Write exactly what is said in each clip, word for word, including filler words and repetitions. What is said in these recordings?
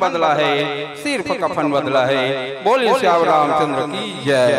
बदला है, सिर्फ कफन बदला है। बोलिए सियावर रामचंद्र की जय।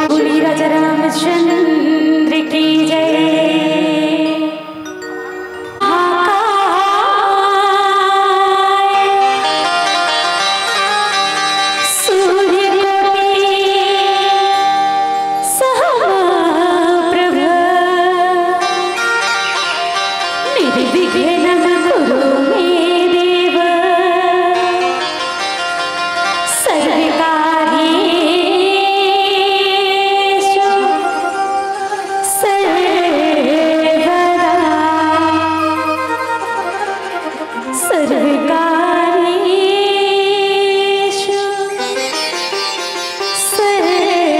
बोलिए राजा रामचंद्र की जय। सूर्य कोटि समप्रभ, निर्विघ्नं कुरु मे देव। सर्वकार्येषु सर्वदा सर्वकार्येषु सर्वदा।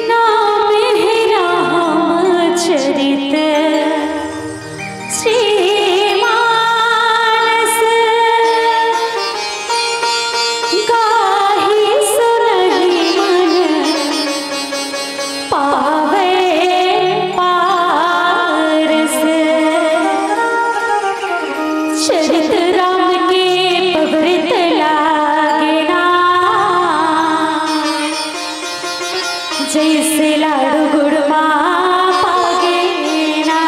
नाम है रामचरित श्रीमानस, गाहि सुनहि मन पावे पारस। चरित राम के पवित्र लागे ना, जैसे लाडू गुड़ मा पागे ना।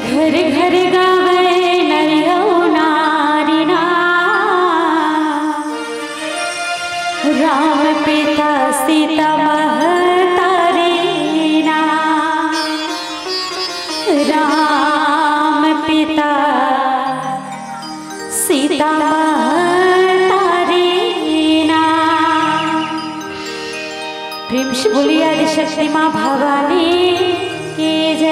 घर घर गावे नर अउ नारी ना, राम पिता सीता महतारी ना, राम पिता सीता महतारी ना। प्रेम से बोलिए आदिशक्ति माँ भवानी की जय।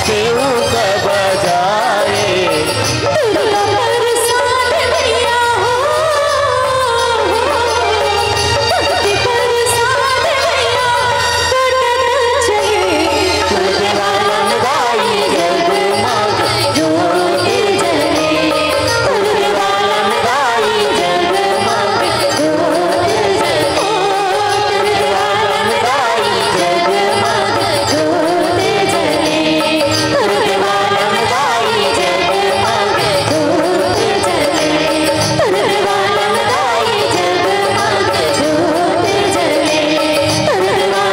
केहू का बजाए। दुर्गा प्रसाद मैया हो, भक्ति प्रसाद मैया, टूटत चले। दुर्गा लमदाई जगमग ज्योत जले। दुर्गा लमदाई जगमग ज्योत जले। दुर्गा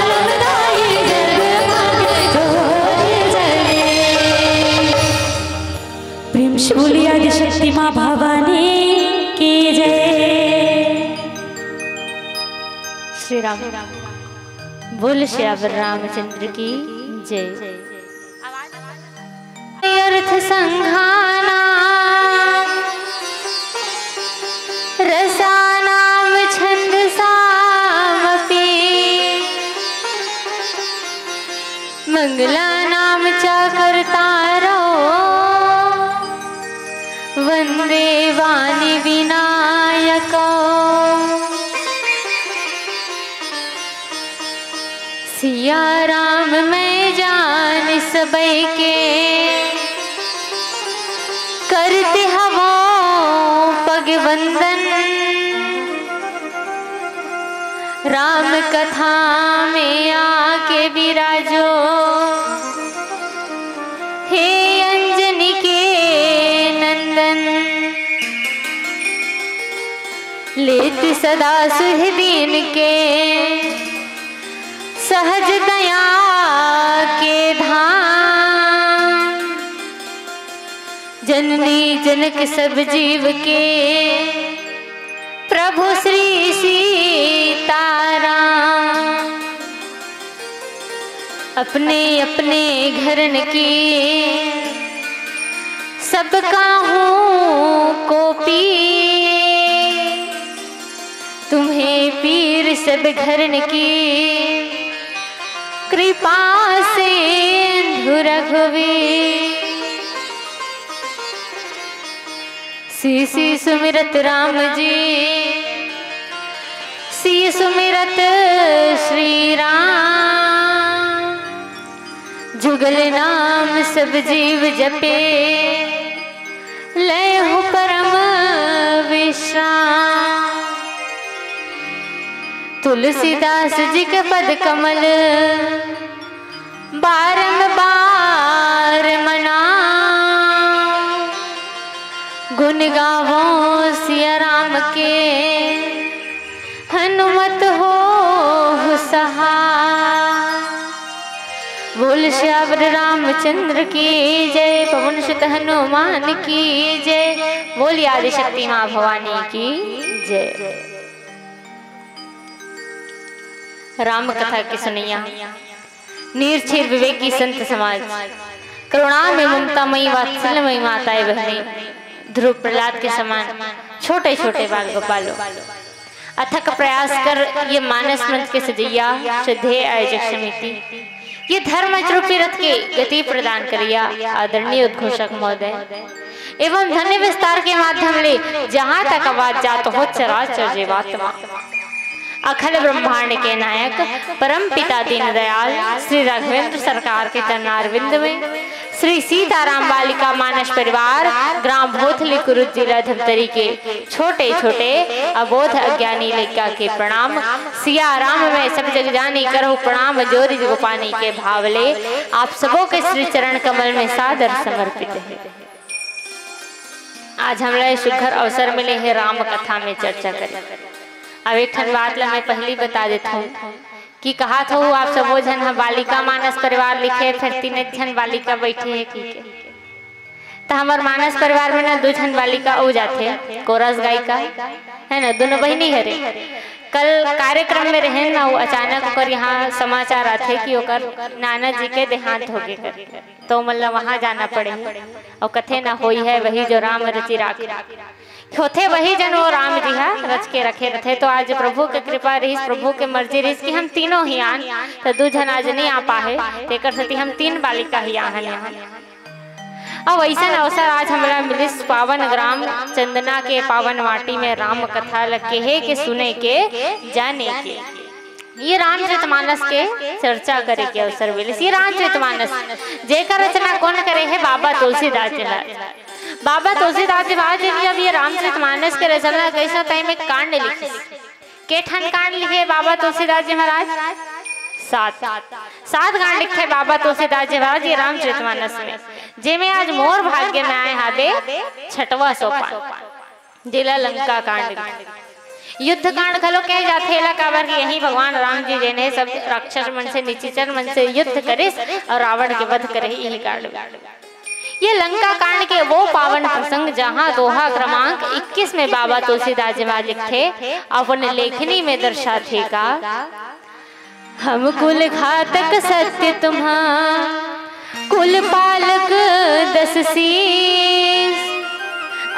लमदाई जगमग ज्योत जले। प्रेम से बोलिए आदिशक्ति माँ भवानी की जय। श्री राम। बोल सियावर रामचंद्र की जय। अर्थ संघाना रसानाम छंदसामपि मंगलानाम च कर्तारो वंदे वाणी विनायको। सिया राम मैं जान सबई के करते हवो पग वंदन। राम कथा में आके विराजो हे अंजनी के नंदन। लेत सदा सुह दीन के सहज दया के धाम। जननी जनक सब जीव के प्रभु श्री सीताराम। अपने अपने घरन की सब काहू को पीर। तुम्हें पीर सब घरन की कृपा से रघुवीर। सीसी सुमिरत राम जी, सी सुमिरत श्री राम। जुगल नाम सब जीव जपे, लेहु परम विश्राम। तुलसीदास जी के पद कमल बारंबार मनाओ। गुण गावो सिया राम के, हनुमत होहु सहाय। बोल सियावर रामचंद्र की जय, पवन सुत हनुमान की जय। बोलिए आदिशक्ति माँ भवानी की जय। राम कथा के सुनैया निरछिर विवेकी संत समाज, करुणा में ममता मई वात्सल्य मई माताएं बहनें, ध्रुव प्रहलाद के समान छोटे छोटे बाल गोपालों, अथक प्रयास कर ये मानस मंच के सजैया श्रद्धेय आयोजक समिति, ये धर्म रूपी रथ के गति प्रदान करिया आदरणीय उद्घोषक महोदय एवं ध्वनि विस्तार के माध्यम ले जहाँ तक आवाज जात हो चराचर जीवात्मा, अखिल ब्रह्मांड के नायक परम पिता दीनदयाल श्री राघवेंद्र सरकार के चरणारविंद में श्री सीताराम बालिका मानस परिवार ग्राम भोथली कुरुद जिला धमतरी के छोटे छोटे अबोध अज्ञानी लइका के प्रणाम। सिया राम में सब जग जानी करहु प्रणाम जोरि जग पानी के भाव ले आप सबों के श्री चरण कमल में सादर समर्पित है। आज हमला ये सुघर अवसर मिले हे राम कथा में चर्चा करे। अब एक ठन बात ला मैं पहली बता देत हूँ कि कहा थो आप सबो झन ह बालिका मानस परिवार लिखे, फिर तीन एक झन बालिका बैठे हे कि के। त हमर मानस परिवार में ना दू झन बालिका अउ जाथे, कोरस गायिका है ना, दोनों बहिनी हरे। कल कार्यक्रम में रहे ना, वो अचानक ओकर यहाँ समाचार आथे कि ओकर नाना जी के देहांत होगे करके, तो मतलब वहाँ जाना पड़े। और कथे ना, होई है वही जो राम रचि राखे। होथे वही जन वो राम जी हा रच के रखे रथे। तो आज प्रभु के कृपा रहिस, प्रभु के मर्जी रहिस कि हम तीनों ही आन, तो दू झन आज नहीं आ पाए, तेकर सेती हम तीन बालिका ही आहन यहाँ। अब ऐसन अवसर आज हमरा मिलिस पावन ग्राम चंदना के पावन माटी में राम कथा ल केहे के, सुने के, जाने के। ये रामचरित मानस के चर्चा करे के अवसर मिलिस। ये रामचरित मानस जेकर रचना कौन करे हे? बाबा तुलसीदास जी महाराज। बाबा तुलसीदास जी महाराज जी ने जब ये रामचरित मानस के रचना करिस, तो एमे कांड लिखिस। के ठन कांड लिखे बाबा तुलसीदास जी महाराज? सात। सात कांड लिखे बाबा तुलसीदास जी महाराज ये रामचरित मानस में, जेमे आज मोर भाग्य में आए हाबे छठवा सोपान, जेला लंका कांड कथे। युद्ध कांड घलो कहे जाथे एला, काबर कि यही भगवान राम जी जेन हे सब राक्षस मन से, निशिचर मन से युद्ध करिस और रावण के वध करे, यही कांड में। ये लंका कांड के वो पावन प्रसंग, जहां दोहा क्रमांक इक्कीस में बाबा तुलसीदास जी महाराज लिखथे, अपन लेखनी में दर्शाथे का, हम कुल घातक सत्य तुम्हा, कुल पालक दस शीश,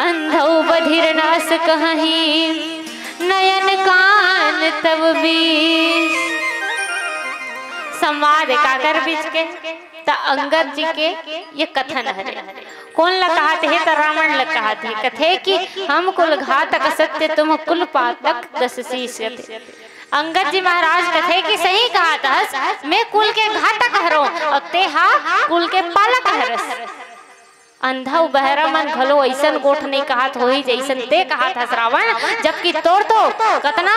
अंधौ बधिर न अस कहहीं, नयन कान तव बीस। संवाद काकर बीच के? त अंगद जी के ये कथन हरे। कौन ला कहत हे? त रावण ला कहत हे। कथे कि हम कुल घातक सत्य तुम कुल पालक दस शीश कथे। अंगद जी महाराज कथे कि सही कहत हस, मैं कुल के घातक हरों और तेहा कुल के पालक हरस। अंधा अउ बहरा मन घलो अइसन गोठ नइ कहत होही, जइसन ते कहत हस रावण, जबकि तोर तो कतना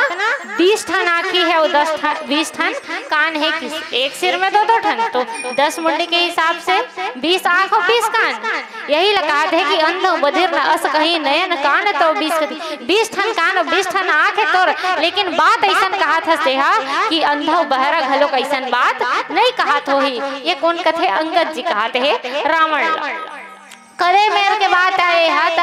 बीस ठन आँखी हे अउ दस ठन, बीस ठन कान हे, कि एक सिर में दो दो ठन, तो दस मुंडी के हिसाब से बीस आँख अउ बीस कान। यही ला कहत हे कि अंध अउ बधिर न अस कहीं, नयन कान तव बीस कहीं। बीस ठन कान अउ बीस ठन आँख हे तोर, लेकिन बात अइसन कहत हस तेहा कि अंधा अउ बहरा घलो अइसन बात नइ कहत होही। ये कोन कथे? अंगद जी कहत हे रावण ला। करे मेर के बात आए हा, त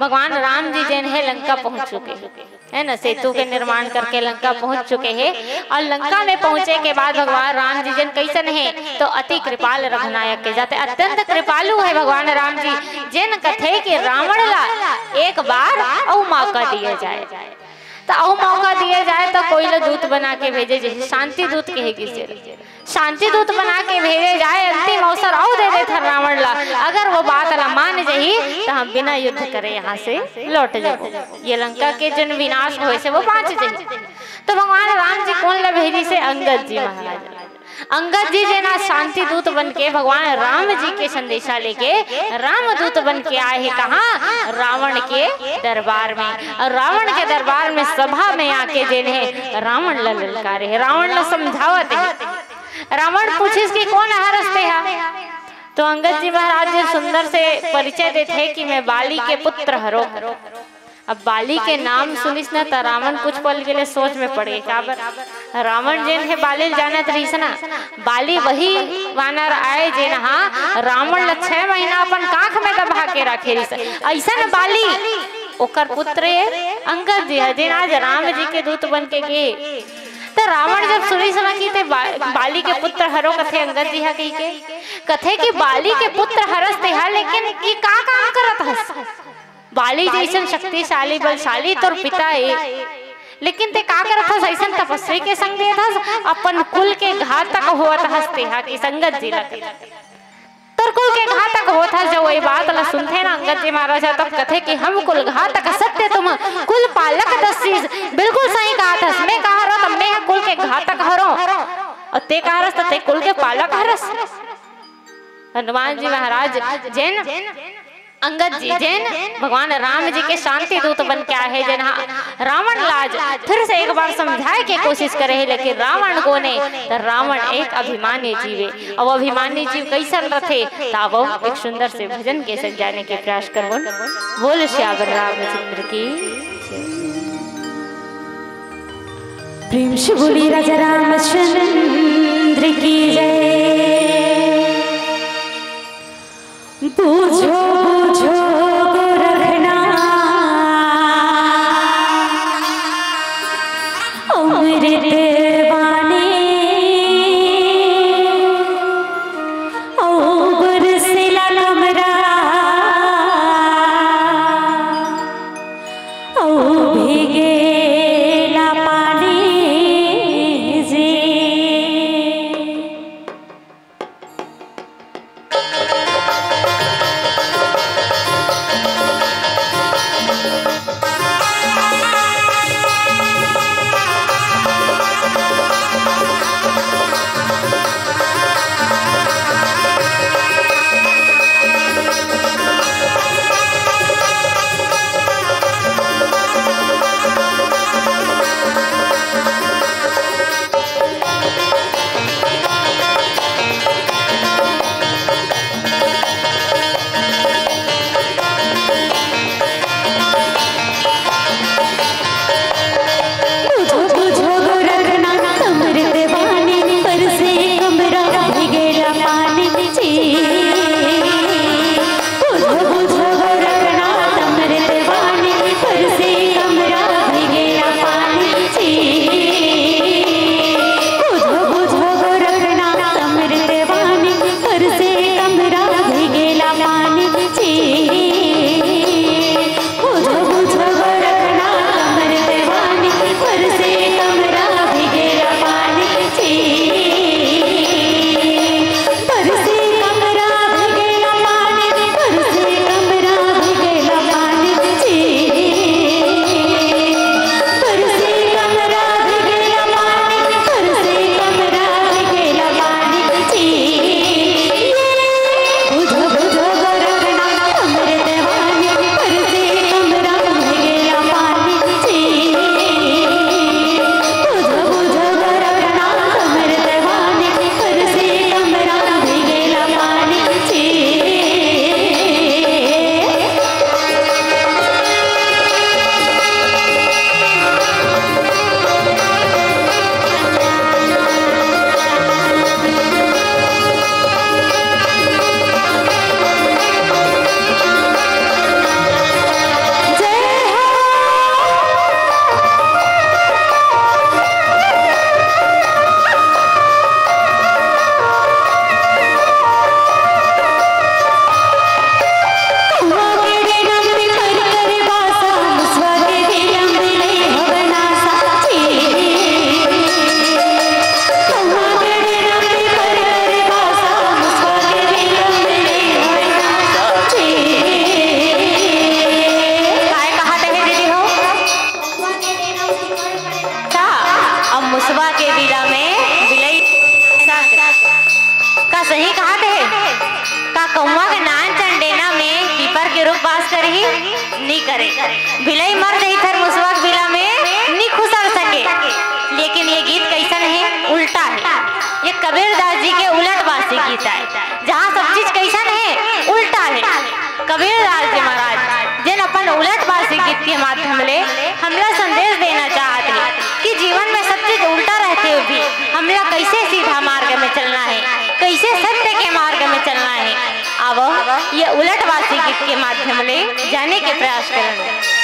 भगवान राम जी जेन हे लंका पहुंच चुके हे, है ना, सेतु के निर्माण करके लंका पहुंच चुके हे। और लंका में पहुंचे के बाद भगवान राम जी जेन कइसन हे, तो अति कृपाल रघुनायक के जाथे, अत्यंत कृपालु हे भगवान राम जी, जेन कथे कि रावण ला एक बार अउ मौका दिया जाए। त अउ मौका दिए जाए, त कोई ला दूत बना के भेजे, जइसे शांति दूत कहे गिस हे, शांति दूत बना के भेजे जाए, अंतिम अवसर अउ दे देथन रावण ला। अगर वो बात ला मान जही, त हम बिना युद्ध करे यहाँ से लौट जाबो। ये लंका के जन विनाश होए से वो बाँच जही। तो भगवान राम जी कोन ला भेजिस हे? अंगद जी महाराज। अंगद जी जेन आज शांति दूत बन के भगवान राम जी के संदेशा लेके राम दूत बन के आए हे कहाँ? रावण के दरबार में। और रावण के दरबार में सभा में आके जेन हे रावण ला ललकारे हे, रावण ला समझावत हे। रावण पूछिस कि कोन हरस तेहा? तो अंगद जी महाराज जी सुंदर से परिचय देथे कि मैं बाली के पुत्र हरों। अब बाली के नाम सुनिस न, त रावण कुछ पल के लिए सोच में पड़ गे। काबर? रावण जेन हे बाली ल जानत रहिस ना, बाली वही वानर आए जेन हा रावण ल छह महीना अपन काख में दबा के रखे रहिस। अइसन बाली ओकर पुत्र ए अंगद जी ह, जेन आज राम जी के दूत बन के गे। त रावण जब सुनिस ना कि ते बा-, बाली के पुत्र हरो कथे अंगद जी ह कहिके, कथे कि बाली के पुत्र हरस तेहा, लेकिन ये का काम करत हस? बाली जइसन शक्तिशाली, बलशाली तोर पिता ए, लेकिन ते का करत हस? अइसन तपस्वी के संग देत हस, अपन कुल के घातक होत हस तेहा कि अंगद जी ला। तोर कुल के घातक होत हस। जब वही बात ला सुनथे ना अंगद जी महाराज, तब कथे कि हम कुल घातक सत्य तुम, कुल पालक दस शीश। बिल्कुल सही कहत हस, मैं कहा रहो त मैं कुल के घातक हरो, अउ ते कहा रस त ते कुल के पालक हरस। हनुमान जी महाराज जेन अंगद जी जेन भगवान राम जी के शांति दूत बन के आए हे, जेन हा रावण ला आज फिर से एक बार समझाए के कोशिश करे हे, लेकिन रावण कोन ए, त रावण एक अभिमानी जीव ए। अब अभिमानी जीव कइसन रथे, त अब एक सुंदर से भजन के संग जाने के प्रयास करबो। बोल सियावर रामचंद्र की जय। प्रेम से बोली राजा रामचंद्र की जय। बूझो, बूझो गोरखनाथ, अमृत वाणी, अउ बरसेला कमरा। कौआ के नान चंडेना में पीपर के रूख बास करही, नी करे। बिलई मर जही थर मुसवा के बिला में, नी खुसर सके। लेकिन ये गीत कैसन है? उल्टा है। ये कबीरदास जी के उलटबासी गीत आय, जहाँ सब चीज कैसन है? उल्टा है। कबीरदास जी महाराज जेन अपन उलटबासी गीत के माध्यम ले हमला संदेश देना चाहत हे कि जीवन में सब चीज उल्टा रहते हुए भी हमला कैसे सीधा मार्ग में चलना है, कैसे सत्य के मार्ग में चलना है। आवो, ये उलटबासी गीत के माध्यम ले जाने के प्रयास करन।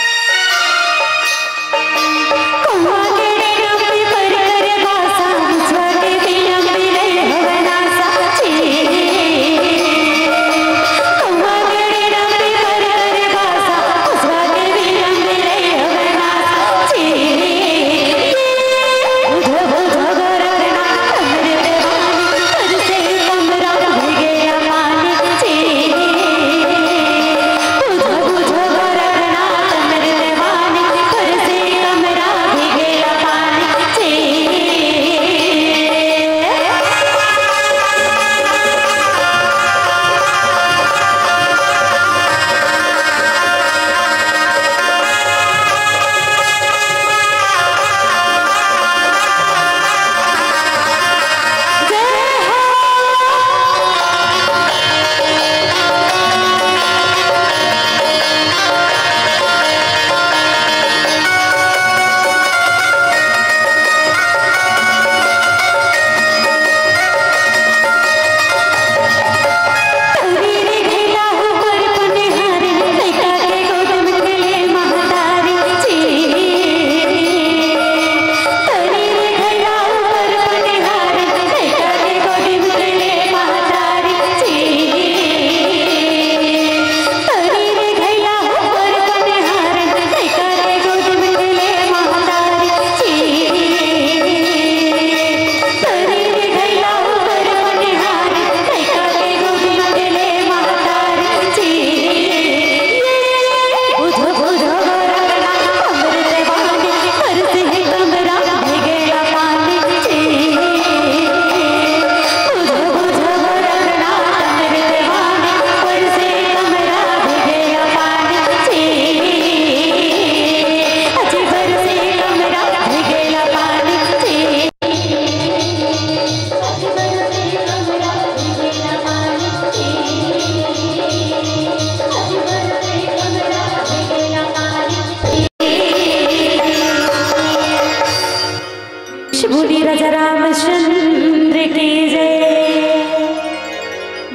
बोली राजा रामचंद्र की जय।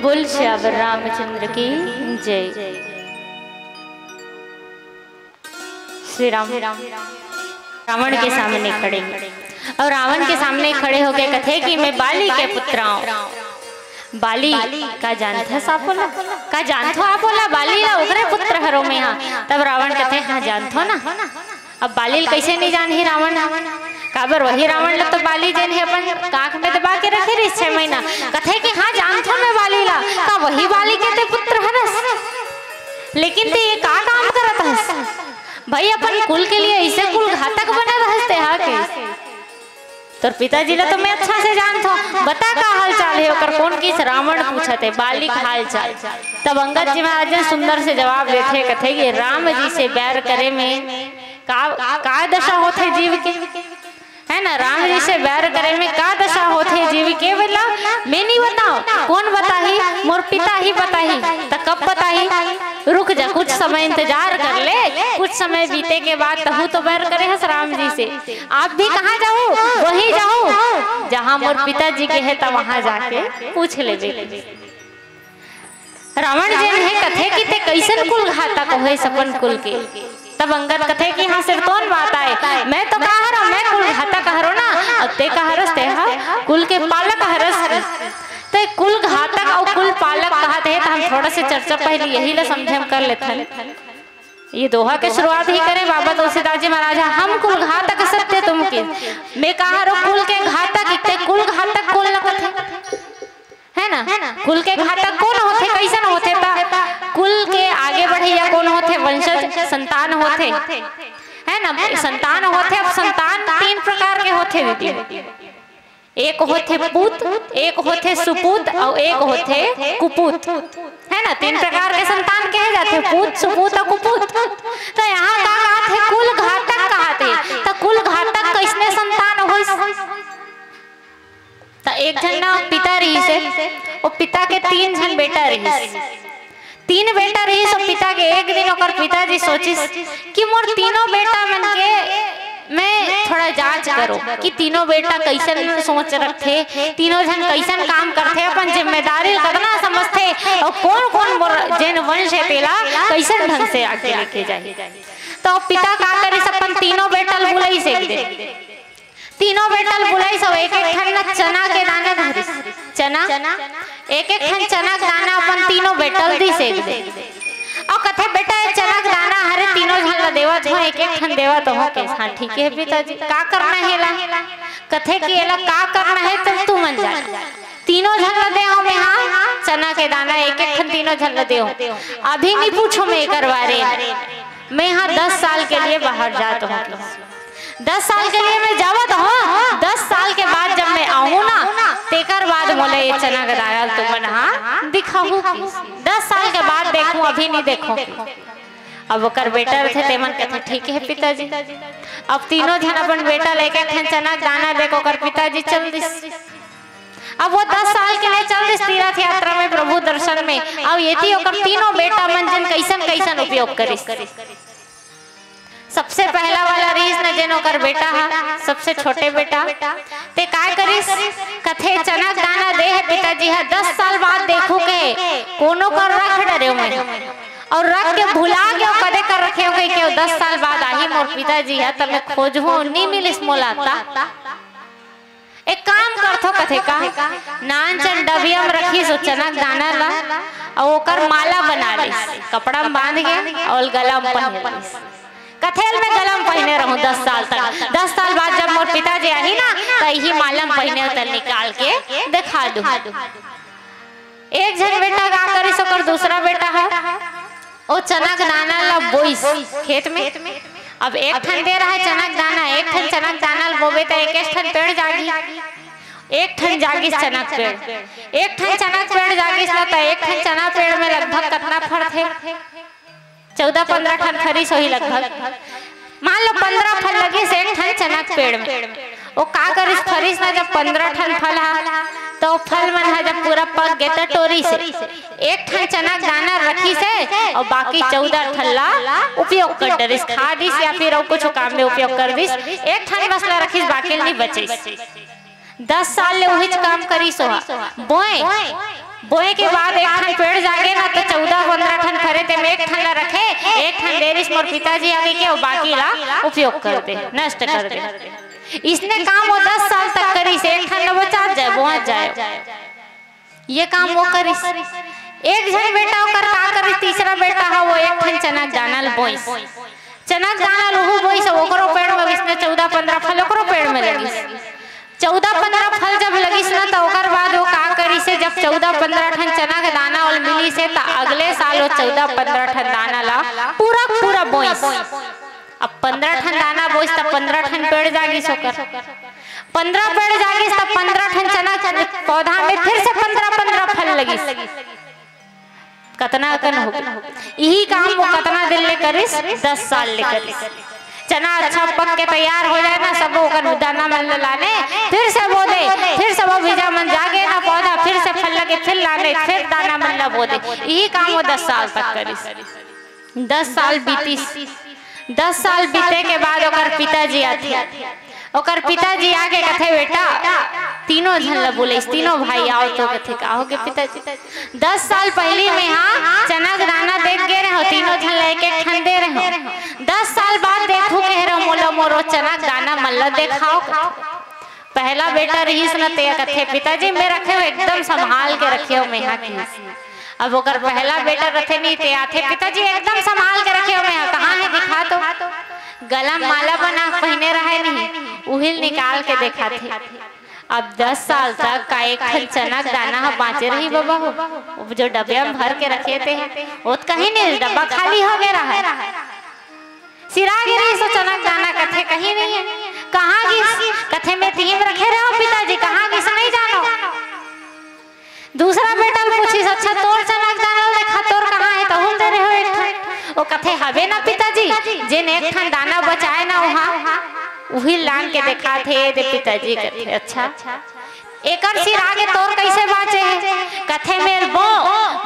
बोल सियावर रामचंद्र की जय। श्री राम रावण के सामने खड़े हैं और रावण के सामने खड़े होके कथे कि मैं बाली के पुत्र आऊं। बाली, का जानथस आप ओला? का जानथो आप ओला? बाली ला, ओकरे पुत्र हरो मैं हा। तब रावण कथे, हाँ, जानथो ना। अब बाली ल कैसे नहीं जानही रावण? काबर वही रावण ला तो बाली जेन हे अपन कांख में दबा के रखे रहिस छह महीना। कथे कि हाँ, जानथो मैं बाली ला। का वही बाली के ते पुत्र हरस? लेकिन ते ये का काम करत हस? भाई, अपन कुल के लिए ऐसे कुल घातक बने रहस ते हा के? तोर पिताजी ला तो मैं अच्छा से जानथो, बता का हाल चाल हे ओकर? कोन किस? रावण पूछत हे बाली के हाल चाल। तब अंगद जी महाराज सुंदर से जवाब देथे, कथे कि राम जी से बैर करे में का, का दशा होथे जीव के, है ना? राम जी से बैर करे में का दशा होथे जीव के, बोला, मैं नहीं बताऊं, कोन बताही? मोर पिता ही बताही। त कब बताही? रुक जा, कुछ समय इंतजार कर ले, कुछ समय बीते के बाद तहू तो बैर करे हस राम जी से। आप भी कहाँ जाहू? वहीं जाहू, जहाँ मोर पिताजी के हे, त वहाँ जाके पूछ लेबे। रावण जेन हे कथे कि ते कैसन कुल घातक होइस अपन कुल के। तब अंगद कथे कि हाँ, सिरतोन बात आय, मैं तो का हरव, मैं कुल घातक हरव ना, अब ते का हरस, ते हा कुल के पालक हरस। ते कुल घातक अउ कुल पालक कहत हे, त हम थोड़ा से चर्चा पहले यही ला समझे हम कर लेथन। ये दोहा के शुरुआत ही करे बाबा तुलसीदास जी महाराज, हम कुल घातक सत्य तुम की। मैं कहा रो कुल के घातक, इतने कुल घातक कुल लगत हे, है ना? कुल के घातक कौन होथे, कैसन होथे? ता कुल के आगे बढ़ैया कौन होथे? वंशज संतान होथे, है ना? संतान होथे। अब संतान तीन प्रकार के होथे दीदी। एक होथे पूत, एक होथे सुपूत अउ एक होथे कुपूत, है ना? तीन प्रकार के संतान कहे जाथे, पूत, सुपूत अउ कुपूत। तो यहाँ का कहाथे? कुल घातक कहाथे। तो कुल घातक कइसने संतान होइस? त एक झन ना पिता रहिस हे, वो पिता के तीन झन बेटा रहिस। तीन बेटा रहिस, वो पिता के एक दिन ओकर पिताजी सोचिस कि मोर तीनों बेटा मन के मैं थोड़ा जांच करो कि तीनों बेटा कइसन सोच रखथे, तीनों झन कइसन काम करथे, अपन जिम्मेदारी कतना समझथे अउ कोन-कोन मोर जेन वंश हे तेला कइसन ढंग से आगे लेके जाही। तो पिता का करिस, अपन तीनों बेटा ल बुलाइस एक दिन। तीनों बेटा ल बुलाइस अउ एक एक ठन न चना के दाना धरिस। चना, एक एक ठन चना के दाना अपन तीनों बेटा ल दिस एक दिन। अउ कथे, "बेटा, ये चना के दाना हरे, तीनों झन ल देवत हों, एक एक ठन देवत हों।" कहिस, "हाँ, ठीक हे पिताजी, का करना हे एला?" कथे कि एला का करना हे, तब तुमन जानो। तीनों झन ल दे हों मैं, हाँ, चना के दाना एक एक ठन तीनों झन ल दे हों। अभी नहीं पूछो मैं एकर बारे, मैं हाँ दस साल के लिए बाहर जात हों। दस साल के लिए मैं जावत हों, दस साल के बाद जब मैं आहूँ ना, तेकर बाद मोला ये चना के दाना ल तुमन हा दिखाहू। दस साल के बाद देखहूँ, अभी नहीं देखहूँ। अब ओकर बेटा रथे, तेमन कथे, "ठीक हे पिताजी।" अब तीनों झन अपन बेटा ल एक एक ठन चना के दाना देके ओकर पिताजी चल दिस। अब वो दस साल के लिए चल दिस तीर्थ यात्रा में, प्रभु दर्शन में। अब एती ओकर तीनों बेटा मन जेन कइसन कइसन उपयोग करिस। सबसे पहला वाला रहिस न जेन ओकर बेटा हा, सबसे छोटे बेटा, ते काय करिस? कथे, "चना के दाना दे हे पिताजी हा, दस साल बाद देखहूँ," कहे, कोनो कर रख डरेंव मैं, अउ रख के भुला गेंव, कदे कर रखेंव कहिके, "दस साल बाद आही मोर पिताजी हा, त मैं खोजहूँ, नी मिलिस मोला ता।" एक काम करथों कथे का, नानचन डबिया म रखिस ओ चना के दाना ला, अउ ओकर माला बना लिस, कपड़ा म बांध के अउ गला म पहिर लिस। कथे ल मैं गला म पहिने रहूं दस साल तक, दस साल बाद जब मोर पिताजी आही ना, त इही माला म पहिने ल निकाल के देखा दूं। एक झन बेटा का करिस, ओकर दूसरा बेटा ह ओ चना के दाना ला बोइस खेत में। अब एक ठन दे रहा है चना के दाना, एक ठन चना के दाना ल बोबे त एक एक ठन पेड़ जागी, एक ठन जागिस चना के पेड़, एक ठन चना के पेड़ जागिस ना, त एक ठन चना पेड़ में लगभग कतना फरथे? चौदह पंद्रह ठन फरिस होही लगभग। मान लो पंद्रह फल लगिस एक ठन चना के पेड़ में। ओ का करिस, फरिस ना जब पंद्रह ठन फल हा, त ओ फल मन हा जब पूरा पक गे त टोरिस हे। एक ठन चना के दाना रखिस हे अउ बाकी चौदह ठन ला उपयोग कर डरिस, खा दिस या फिर अउ कुछ काम में उपयोग कर दिस। एक ठन बस ला रखिस, बाकी ल नहीं बचिस। दस साल ले उहीच काम करिस ओहा। बोए, बोए के बाद एक ठन पेड़ जागे ना, त चौदह पंद्रह ठन फरे, तेमे एक ठन ला रखे, एक ठन दे दिस मोर पिताजी आगे के, अउ बाकी ला उपयोग कर दे, नष्ट कर दे। इसने काम वो दस साल तक करिस, एक ठन ला बचा जाए, बोआ जाए। ये काम वो करिस। एक झन बेटा ओकर का करिस, तीसरा बेटा हा, वो एक ठन चना के दाना ल बोइस। चना के दाना ल उहू बोइस, ओकरो पेड़ में इसने चौदह पंद्रह फल ओकरो पेड़ में लगिस। चौदह पंद्रह फल जब लगिस ना, त ओकर बाद वो का करिस हे, जब चौदह पंद्रह ठन चना के दाना ओला मिलिस हे, त अगले साल वो चौदह पंद्रह ठन दाना ला पूरा पूरा बोइस। अब पंद्रह ठन दाना बोइस, त पंद्रह ठन पेड़ जागिस ओकर। पंद्रह पेड़ जागिस, त पंद्रह ठन चना के पौधा में फिर से पंद्रह पंद्रह फल लगिस। कतना अकन हो गई। इही काम वो कतना दिन ले करिस? दस साल ले करिस। चना अच्छा पक के तैयार हो जाए ना, सब ओकर दाना मन ल लाने, फिर से बो दे, फिर सब बीजा मन जागे ना पौधा, फिर से फल लगे, फिर लाने, फिर दाना मन ल बो दे। इही काम वो दस साल तक करिस। दस साल बीतिस। दस साल बीते के बाद ओकर पिताजी आथे। ओकर पिताजी आके कथे, "बेटा," तीनों झन ल बुलाइस, "तीनों भाई आओ तो।" कथे, "का होगे पिताजी?" "दस साल पहिली में हा चना के दाना देख गे रहे हो, तीनों झन ल एक एक ठन दे रहे हो। दस साल बाद देखू कह रहे हो, मोला मोरो चना के दाना मन ल देखाओ।" पहला बेटा रहिस न, ते कथे, "पिताजी, मैं रखे हो, एकदम संभाल के रखे हो, मैं हा," किहिस। अब ओकर पहला बेटा रथे नहीं, ते आथे, "पिताजी, एकदम संभाल के रखे हो, मैं हा, कहाँ है, दिखा तो।" गला म माला बना पहिने रहे नहीं, उहिल निकाल के देखाथे। अब दस साल तक का एक ठन चना के दाना ह बांचे रही बाबा हो? वो जो डबिया में भर के रखे थे, वो तो कहीं नहीं, डब्बा खाली हो गया रहा। सिरा गे रहिस ओ चना के दाना, कथे कहीं नहीं है। कहाँ गिस? कथे मैं तिही म रखे रहो पिताजी, कहाँ गिस नहीं जानो। दूसरा बेटा ल पूछिस, "अच्छा, तोर चना के दाना ल देखा, तोर कहाँ हे?" तहूँ ल दे रहे हो एक ठन। वो कथे, "हवे ना पिताजी, जेन एक ठन दाना बचाए ना, वहाँ उही लान के देखात हे दे पिताजी," कथे। "अच्छा, एकर सिर आगे तोर कैसे बाँचे हे?" कथे, "मेर बो,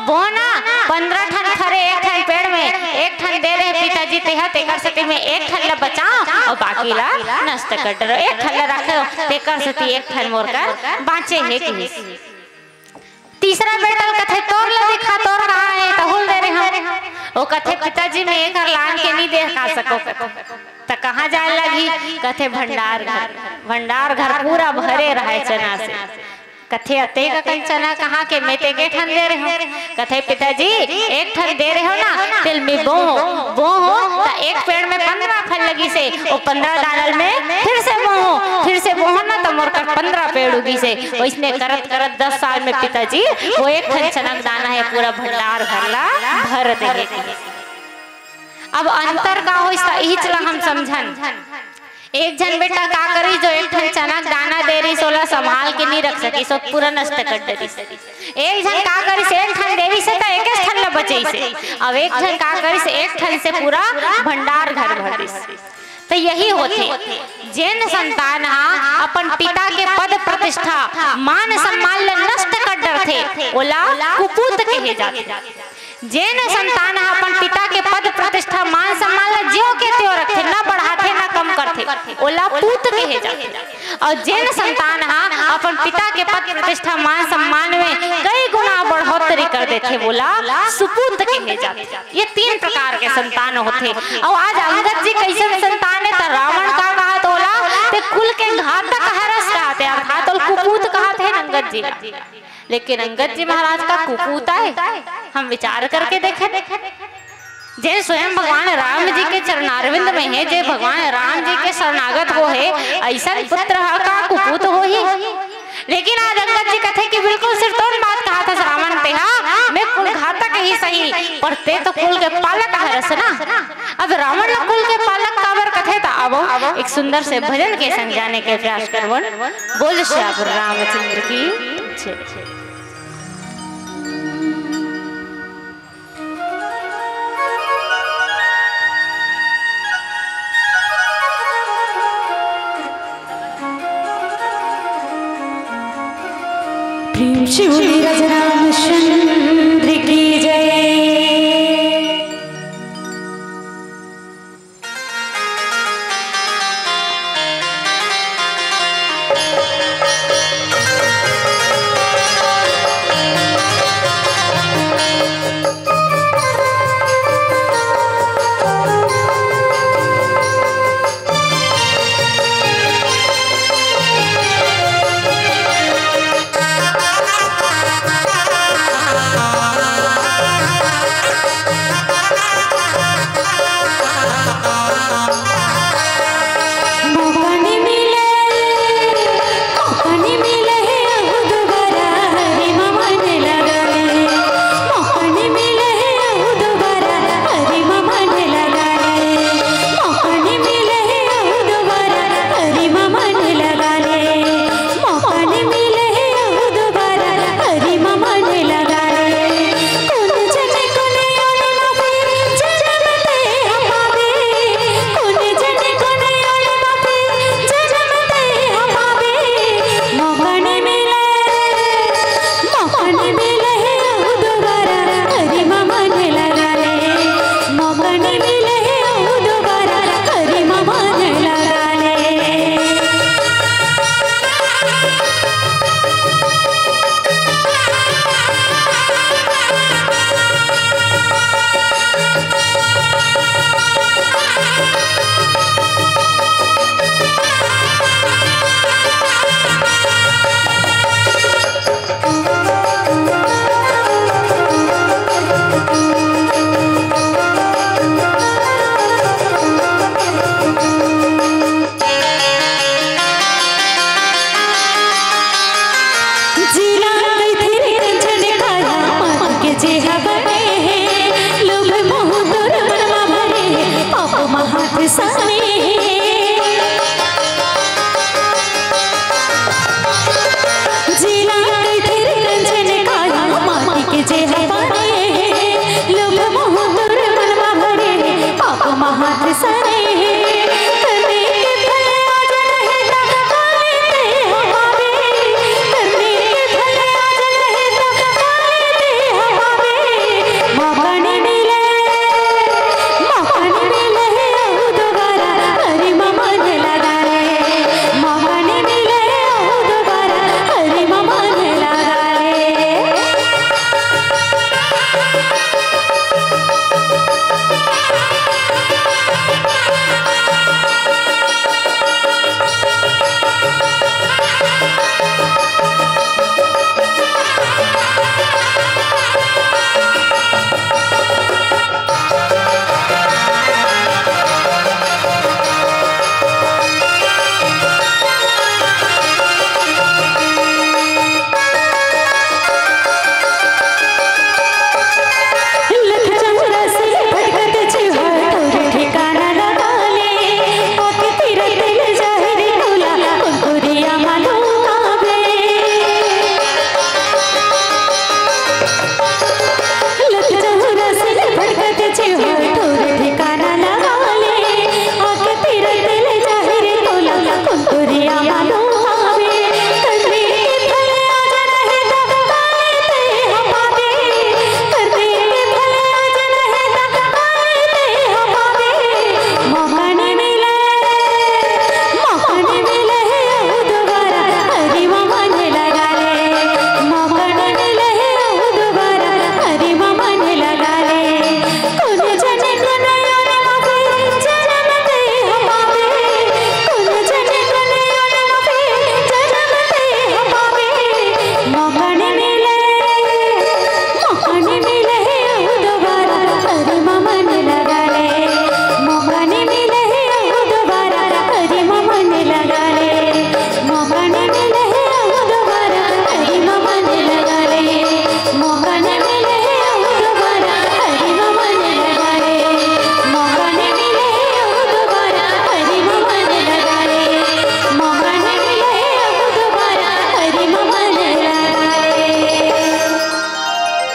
बो ना, पंद्रह ठन फरे एक ठन पेड़ में, एक ठन दे रहे पिताजी तेहा, तेकर सेती मैं एक ठन ल बचाओ और बाकी ला नष्ट कर डरो, एक ठन ल रखे, तेकर सेती एक ठन मोर कर बाँचे हे," कहिस। तीसरा बेटा ल कथे, "तोर ल दिखा, तोर कहाँ हे, तहूँ ल दे रहे हम।" वो कथे, "पिताजी, मैं एकर लान के नहीं देखा सको।" "त कहाँ जाए लगी?" कथे, "भंडार घर।" भंडार घर पूरा भरे रहे चना से। कथे, "अतेक अकन चना कहाँ के, मैं तेके ठन दे रहे हो।" कथे, "पिताजी, एक ठन दे रहे हो ना, तेल में बोहो, बोहो, त एक पेड़ में पंद्रह फल लगी से, वो पंद्रह दानल में फिर से बोहो, फिर से बोहो ना, त मोर कर पंद्रह पेड़ उगी से।" वैसने करत करत दस साल में पिताजी वो एक ठन चना के दाना हे, पूरा भंडार घर ला भर दे। अब अंतर का होइस, त इही चला हम समझन। एक झन बेटा का करिस, जो एक ठन चना के दाना दे रिस, ओला संभाल के नहीं रख सकिस, ओ पूरा नष्ट कर डरिस। एक झन का करिस, एक ठन देविस हे, त एकेच ठन ला बचइस हे। अब एक झन का करिस, एक ठन से पूरा भंडार घर भर दिस। त यही होथे, जेन संतान ह अपन पिता के पद प्रतिष्ठा, मान सम्मान ल नष्ट कर डरथे, ओला कुपूत कहे जाथे। जेन संतान ह अपन पिता के पद प्रतिष्ठा, मान सम्मान ल ज्यों के त्यों रखथे, न बढ़ाथे, न कम करथे, ओला पूत कहे जाथे। और जेन संतान ह अपन पिता के पद प्रतिष्ठा, मान सम्मान में कई गुना बढ़ोतरी कर देथे, ओला सुपूत कहे जाथे। ये तीन प्रकार के संतान होथे। और आज अंगद जी कैसन संतान हे, त रावण का कहा त ओला, ते कुल के घातक हरस कहा थे, अर्थात ओला कुपूत कहा थे अंगद जी ला। लेकिन अंगद जी महाराज का कुपूत आय, हम विचार करके देखे। जे स्वयं भगवान राम जी के चरणारविंद में हे, जे भगवान राम जी के शरणागत हो हे, ऐसन पुत्र ह का कुपूत होही? लेकिन आज अंगद जी कथे कि बिल्कुल सिरतोन बात कहा था रावण तेहा, मैं कुल घातक ही सही, पर ते तो कुल के पालक हरस ना। अब रावण ल कुल के पालक काबर कथे, त आवो एक सुंदर से भजन के संग जाने के प्रयास करवन। बोल सियावर रामचंद्र की जय। प्रेम से बोलिए राजा रामचंद्र की जय।